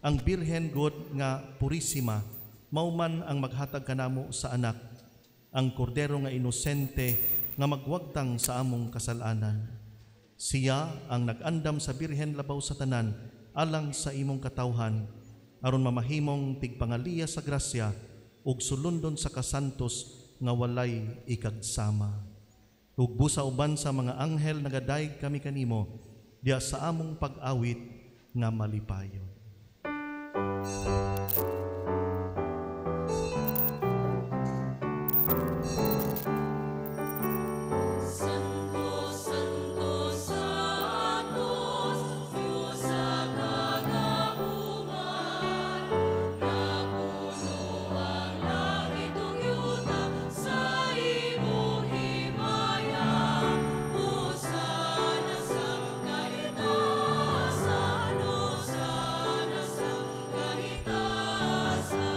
Ang Birhen God nga Purisima mao man ang maghatag kanamo sa anak, ang kordero nga inosente nga magwagtang sa among kasalanan. Siya ang nag-andam sa Birhen labaw sa tanan alang sa imong katawhan, aron mamahimong tigpangaliya sa grasya ug sulundon sa kasantos nga walay ikagsama. Ug busa uban sa mga anghel nagadayeg kami kanimo diha sa among pag-awit nga malipayon. Santo, Santo, Santos, Diyos sa kagahuman, napuno ang langit ug yuta sa imong himaya. Hosana sa kahitasan, hosana sa kahitasan.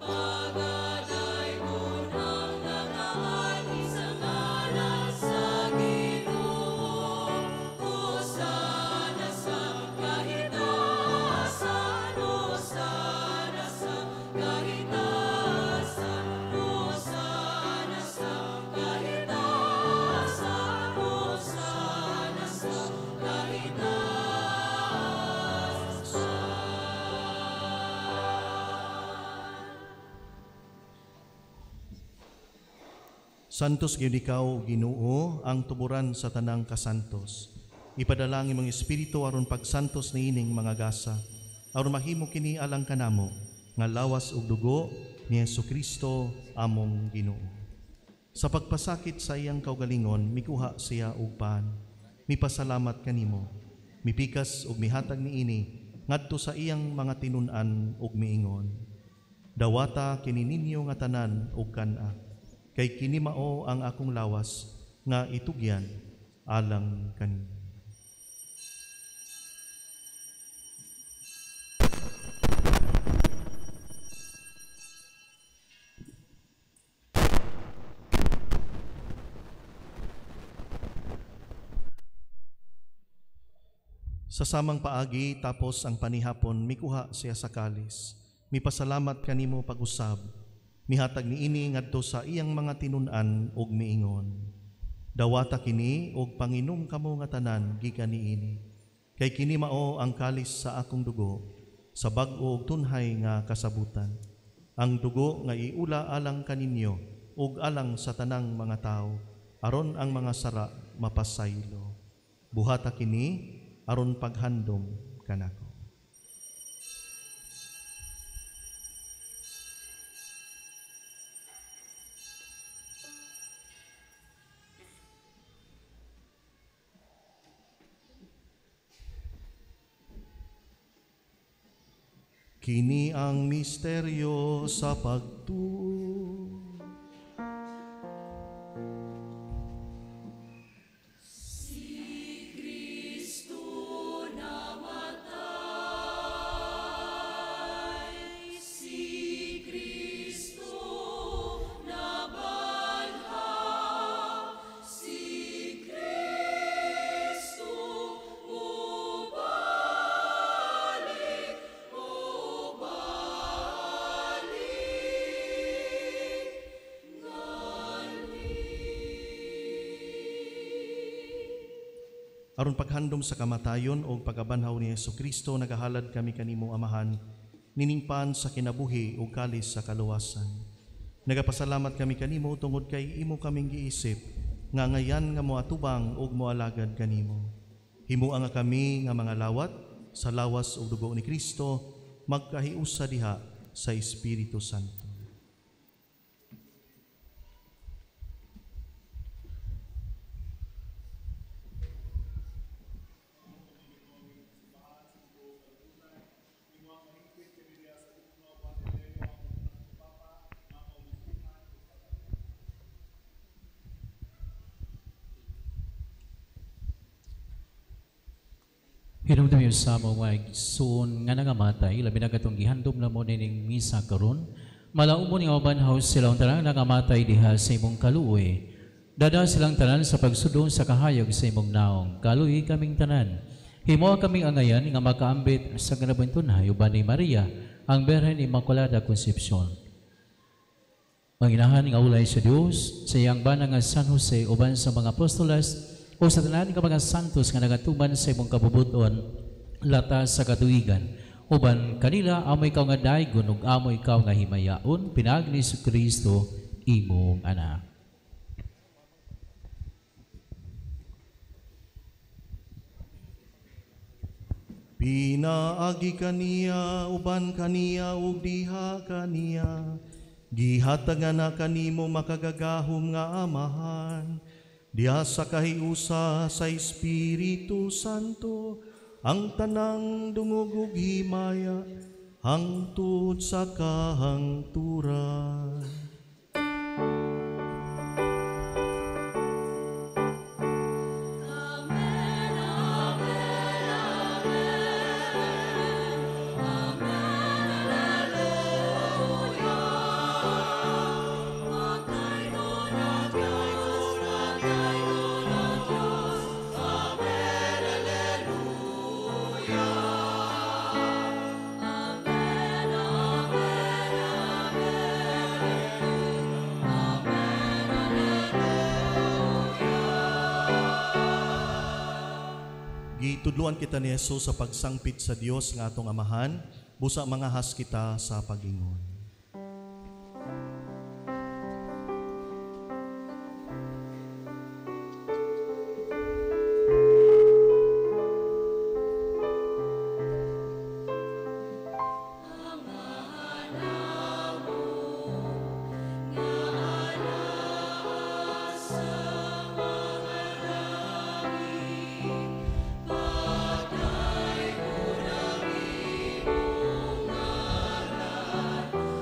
Pagadaygon ang nagaanhi sa ngalan sa Ginoo. Hosana sa kahitasan, hosana sa kahitasan, hosana sa kahitasan, hosana sa kahitasan. Santos gyud ikaw, Ginoo, ang tuburan sa tanang kasantos. Ipadala ang imong espiritu aron pagsantos niining mga gasa, aron mahimo kini alang kanamo nga lawas ug dugo ni Hesukristo among Ginoo. Sa pagpasakit sa iyang kaugalingon, mikuha siya og pan, mipasalamat kanimo, mipikas ug mihatag niini ngadto sa iyang mga tinun-an ug miingon: Dawata kini ninyo nga tanan ug kan-a, kay kini mao ang akong lawas nga itugyan alang kaninyo. Sa samang paagi, tapos ang panihapon, mikuha siya sa kalis. Mipasalamat kanimo pag-usab. Mihatag niini ngadto sa iyang mga tinun-an ug miingon: Dawata kini og panginom kamo nga tanan gikan niini. Kay kini mao ang kalis sa akong dugo, sa bag-o ug tunhay nga kasabutan. Ang dugo nga iula alang kaninyo ug alang sa tanang mga tawo, aron ang mga sara mapasaylo. Buhata kini aron paghandom kanako. Kini ang misteryo sa pagtuo. Si Kristo namatay, si Kristo nabanhaw, si Kristo mubalik, mubalik. Aron paghandom sa kamatayon o pagkabanhaw ni Hesukristo, nagahalad kami kanimo Amahan, niningpan sa kinabuhi o kalis sa kaluwasan. Nagapasalamat kami kanimo tungod kay imo kaming giisip, nga ngayan nga moatubang ug moalagad kanimo. Himua nga kami nga mga lawat sa lawas ug dugo ni Kristo, magkahiusa diha sa Espiritu Santo. Hinumdum yung sa mga igsoon nga nangamatay, labi na katong gihandom na mo nining misa karon, malaumon nga mabanhaw silang tanan nangamatay diha sa imong kaluoy. Dada silang tanan sa pagsudong sa kahayag sa imong naong. Kaluoy kaming tanan. Himoa kaming angayan nga makaambit sa kinabuhi uban ni Maria, ang Birhen Immaculada Concepcion. Panginahan nga ulay sa Dios, sa iyang bana nga San Jose uban sa mga apostoles, o sa tanan nga mga santos nga nagatuman sa imong kabubuton lata sa katuigan, uban kanila amo ikaw nga daygon ug amo ikaw nga himayaon, pinaagi ni Kristo imong anak. Pinaagi kaniya, uban kaniya ug diha kaniya, gihatagan na kanimo makagagahom nga Amahan, diha sa kahiusa sa Espiritu Santo, ang tanang dungog ug himaya, hangtod sa kahangturan. Amen, amen, amen, amen, alleluia. Magdaygon ang Diyos, magdaygon ang Diyos. Amen, alleluia. Amen, amen, amen, amen, alleluia. Gitudluan kita ni Jesus sa pagsangpit sa Dios nga atong Amahan, busa mangahas kita sa pagingon. Padayon ang imong ngalan,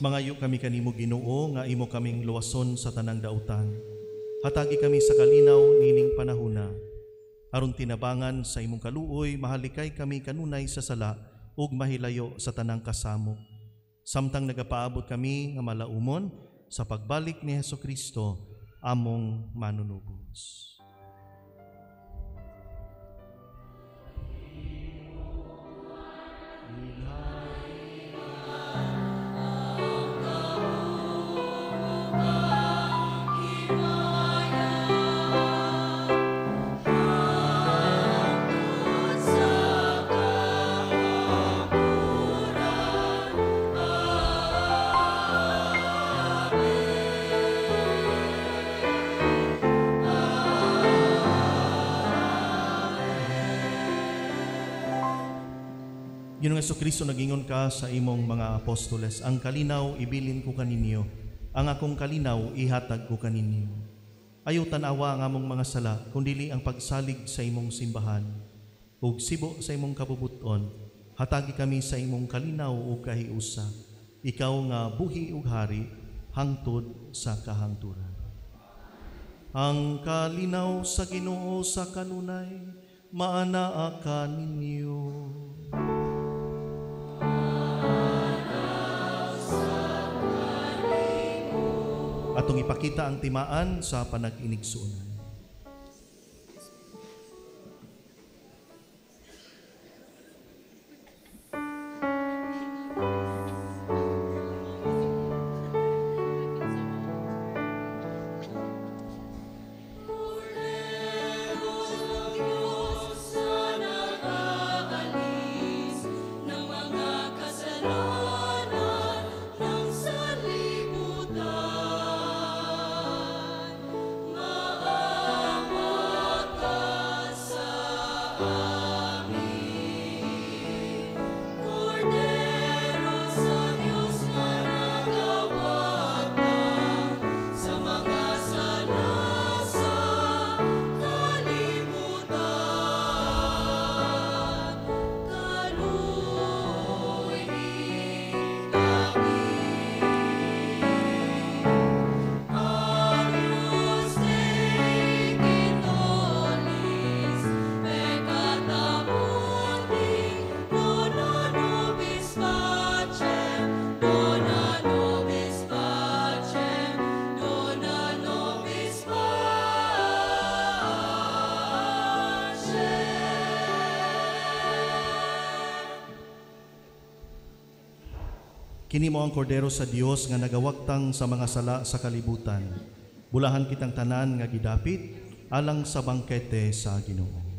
Mangayo kami kanimo Ginoo nga imo kaming luwason sa tanang dautan. Hatagi kami sa kalinaw nining panahuna. Aron tinabangan sa imong kaluoy, mahalikay kami kanunay sa sala ug mahilayo sa tanang kasamok. Samtang nagapaabot kami nga malaumon sa pagbalik ni Hesukristo among manunubos. Ginoong Hesukristo, nagingon ka sa imong mga apostoles, ang kalinaw ibilin ko kaninyo, ang akong kalinaw ihatag ko kaninyo. Ayaw tan-awa ang among mga sala, kundili ang pagsalig sa imong simbahan. Ug sibo sa imong kabubuton, hatagi kami sa imong kalinaw ug kahiusa. Ikaw nga buhi ug hari, hangtod sa kahangturan. Ang kalinaw sa Ginoo sa kanunay, maanaa ka ninyo. Atong ipakita ang timaan sa panag-inigsuonan. Kini mo ang kordero sa Dios nga nagawagtang sa mga sala sa kalibutan. Bulahan kitang tanan nga gidapit alang sa bangkete sa Ginoo.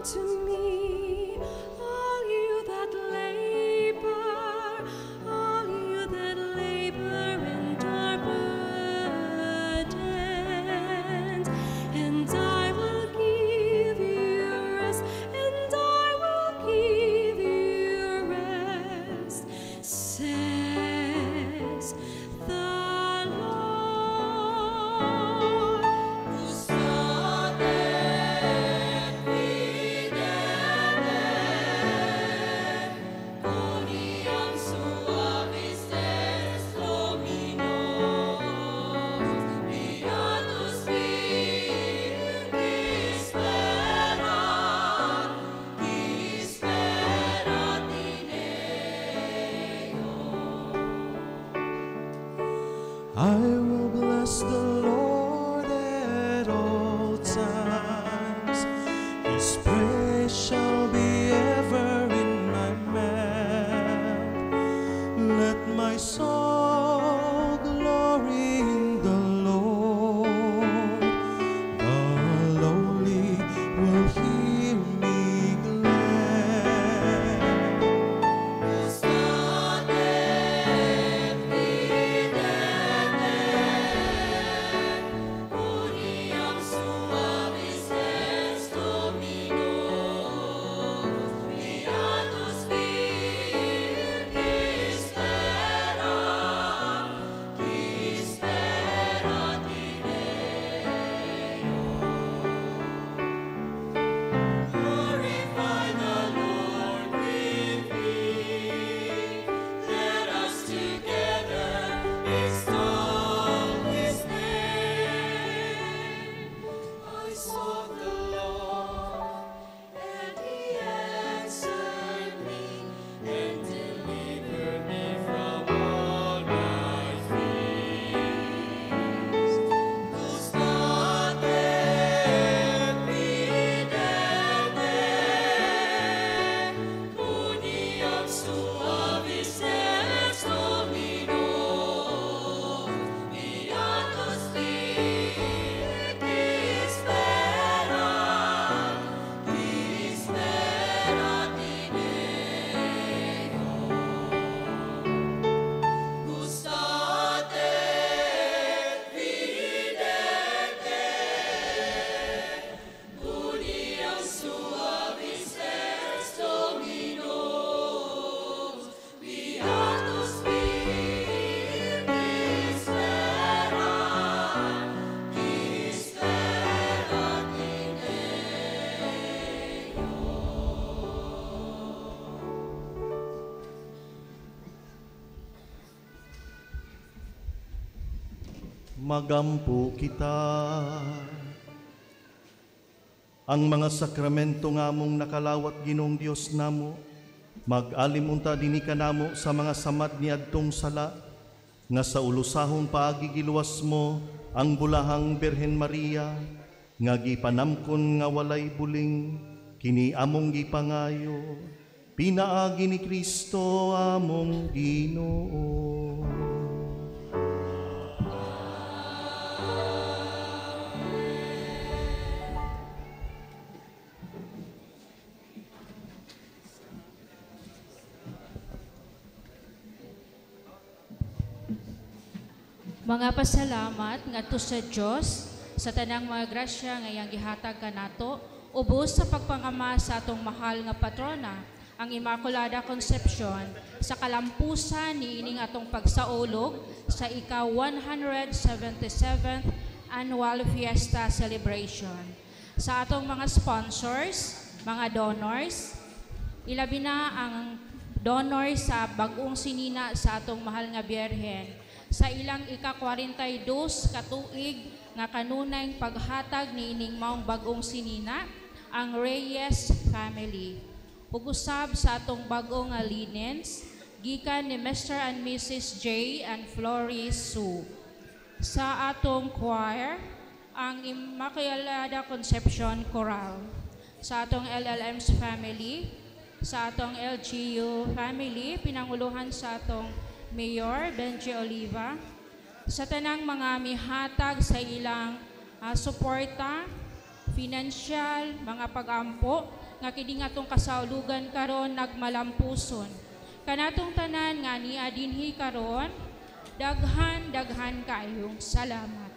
to me, all you that labor, all you that labor and are burdened, and I will give you rest, and I will give you rest, says the Lord. Gustate et fidete, quoniam suavis est Dominus, beatus qui qui sperat in eo. I will bless the Lord at all times. His praise shall be ever in my mouth. Let my soul glory in the Lord. The lowly will hear me glad. Gustate et fidete, quoniam suavis est Dominus, beatus qui sperat in eo. Glorify the Lord with me. Let us together extol His name. I sought the Lord, and He answered me, and delivered me from all my fears. Gustate et fidete, quoniam suavis est Dominus, beatus qui sperat in eo. Gustate et fidete, quoniam suavis est Dominus, beatus qui sperat in eo. Magampo kita. Ang mga sakramento nga among nakalawat, Ginoong Dios namo, mag-alim unta dinhi kanamo sa mga samad niadtong sala, nga sa ulusahong paagi giluwas mo ang bulahang Birhen Maria, nga gipanamkon nga walay buling, kini among gipangayo, pinaagi ni Kristo among Ginoo. Mga pasalamat ngadto sa Dios sa tanang mga grasya nga iyang gihatag kanato ubos sa pagpangama sa atong mahal nga patrona, ang Immaculada Concepcion, sa kalampusan niining atong pagsaulog sa ika 177th Annual Fiesta Celebration. Sa atong mga sponsors, mga donors, ilabi na ang donor sa bag-ong sinina sa atong mahal nga Biyerhen, sa ilang ika-42 katuig nga kanunay paghatag niining maong bag-ong sinina, ang Reyes family. Ug usab sa atong bag-ong nga linens, gikan ni Mr. and Mrs. J and Flory Sue. Sa atong choir, ang Immaculada Concepcion Choral. Sa atong LLM's family, sa atong LGU family, pinanguluhan sa atong Mayor Benji Oliva, sa tanang mga mihatag sa ilang suporta, financial, mga pagampo nga kini nga atong kasaulugan karon nagmalampuson. Kanatong tanan nga niya dinhi karon, daghan daghan kaayong salamat.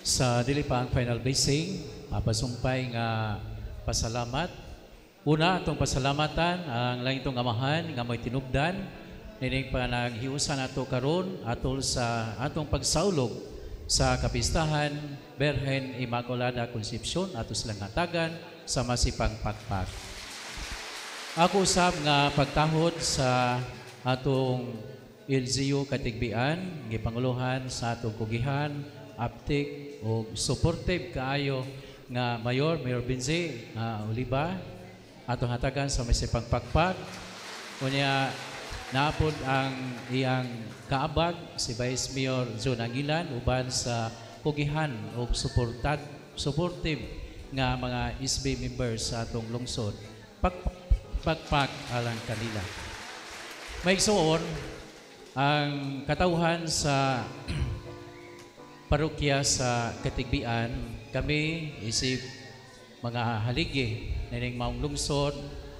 Sa dili pa ang final blessing, mapasumpay nga pasalamat. Una, atong pasalamatan ang langitong Amahan nga mo'y tinubdan nining panaghiusa nato karon atol sa atong pagsaulog sa kapistahan Birhen Immaculada Concepcion ato silang hatagan sa masipang pakpak. Ako usab nga pagtahod sa atong LGU Katigbian, gipanguluhan sa atong kugihan, aptik o supportive kaayo nga Mayor, Mayor Benzi Oliva, atong hatagan sa masipang pakpak. Unya naapod ang iyang kaabag si Vice Mayor John Aguilan uban sa kugihan o supportive nga mga SB members sa atong lungsod. Pakpak alang kanila. Maigsoon ang katawhan sa parokya sa Katigbian, kami isip mga haligi nining maong lungsod.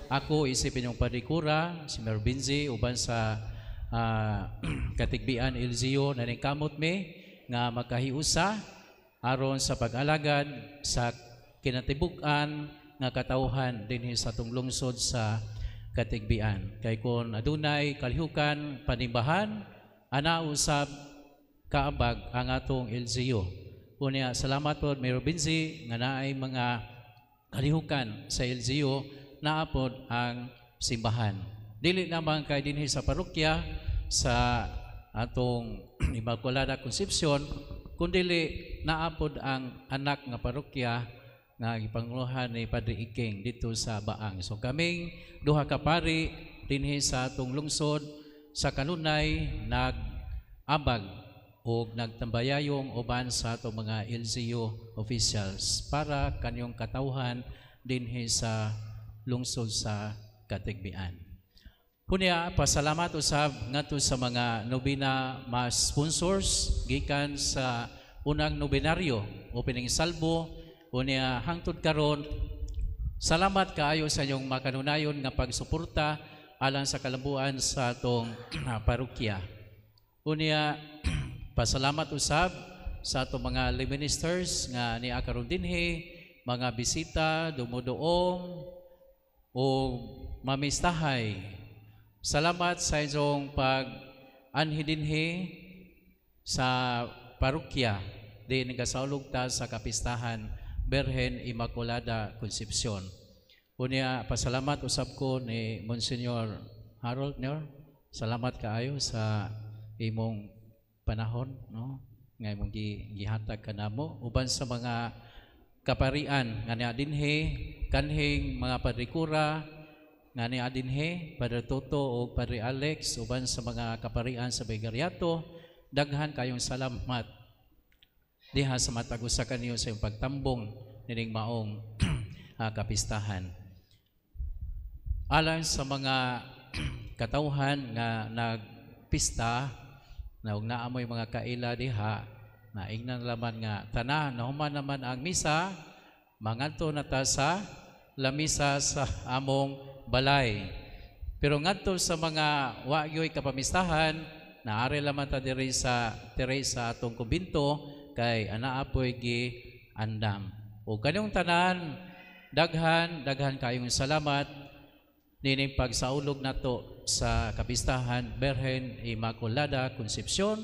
Ako isip inyong padikura, si Mayor Benzi, uban sa Katigbian LGU naning kamot mi nga makahiusa aron sa pag-alagad sa kinatibuk-an nga katawhan dinhi sa atong lungsod sa Katigbian. Kay kon adunay kalihukan panimbahan, ana usab kaabag ang atong LGU. Unya, salamat po Mayor Benzi nga naay mga kalihukan sa LGU naapod ang simbahan. Dili lamang kay dinhi sa parokya sa atong Immaculada Concepcion, kundili naapod ang anak nga parokya nga gipanguluhan ni Padre Iking dito sa Baang. So kaming duha ka pari dinhi sa atong lungsod sa kanunay nag-abag o nagtambayayong uban sa atong mga LGU officials para kanyong katawhan dinhi sa lungsod sa Katigbian. Kunya, pasalamat usab ngadto sa mga nobina mass sponsors gikan sa unang nobenaryo opening salvo unya hangtod karon. Salamat kaayo sa inyong makanunayon nga pagsuporta alang sa kalambuan sa atong parokya. Unya, pasalamat usab sa atong mga lay ministers nga niya karon dinhi, mga bisita, dumuduong o mamistahay. Salamat sa inyong pag-anhi dinhi sa parokya di nagasaulog ta sa kapistahan Birhen Immaculada Concepcion. Unya, pasalamat usab ko ni Monsignor Harold Nyor. Salamat kaayo sa imong panahon, no, nga imong gihatag kanamo uban sa mga kaparian nga niya dinhi, kanhing mga padrikura nga niya dinhi, Padre Toto o Padre Alex, uban sa mga kaparian sa Begariato. Daghan kayong salamat diha sa matag usa kaniyo sa iyong pagtambong nining maong kapistahan. Alang sa mga katawhan nga nagpista na ug naamoy mga kaila diha, naingnan laman nga tanan nahuman naman ang misa, mangadto na ta sa lamisa sa among balay. Pero ngadto sa mga wa gyoy kapamistahan, naari laman ta diri sa Teresa atong kumbinto kay anaa poy gi andam. O kanyong tanan, daghan daghan kayong salamat nining pagsaulog nato sa kapistahan Birhen Immaculada Concepcion,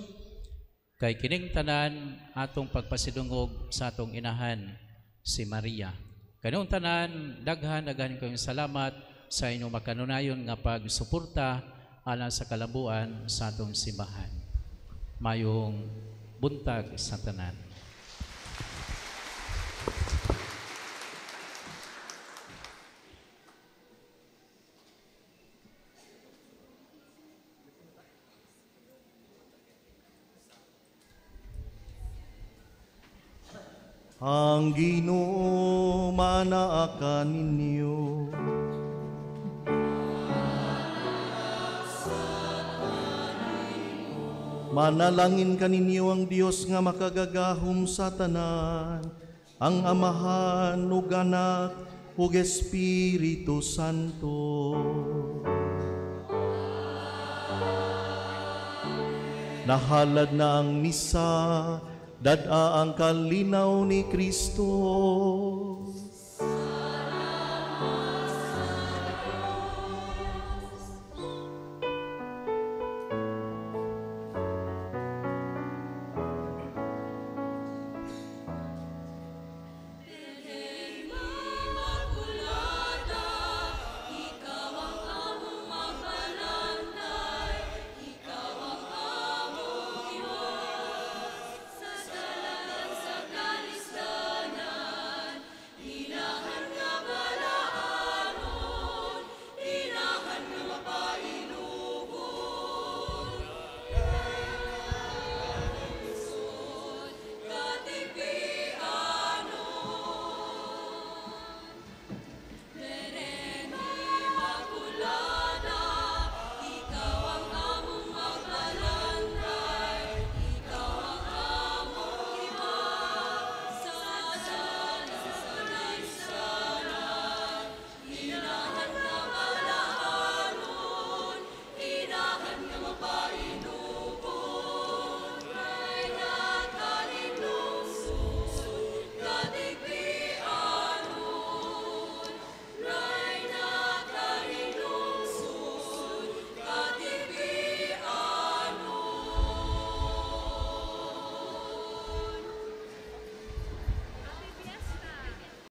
kay kining tanan atong pagpasidungog sa atong inahan si Maria. Kanong tanan, daghan daghan kayong salamat sa inyong makanunayon nga pagsuporta alang sa kalambuan sa atong simbahan. Mayong buntag sa tanan. Ang Ginoo manaa kaninyo. Manalangin kaninyo ang Dios nga makagagahom sa tanan, ang Amahan ug Anak ug Espiritu Santo. Nahalad na ang misa, dad-a ang kalinaw ni Kristo.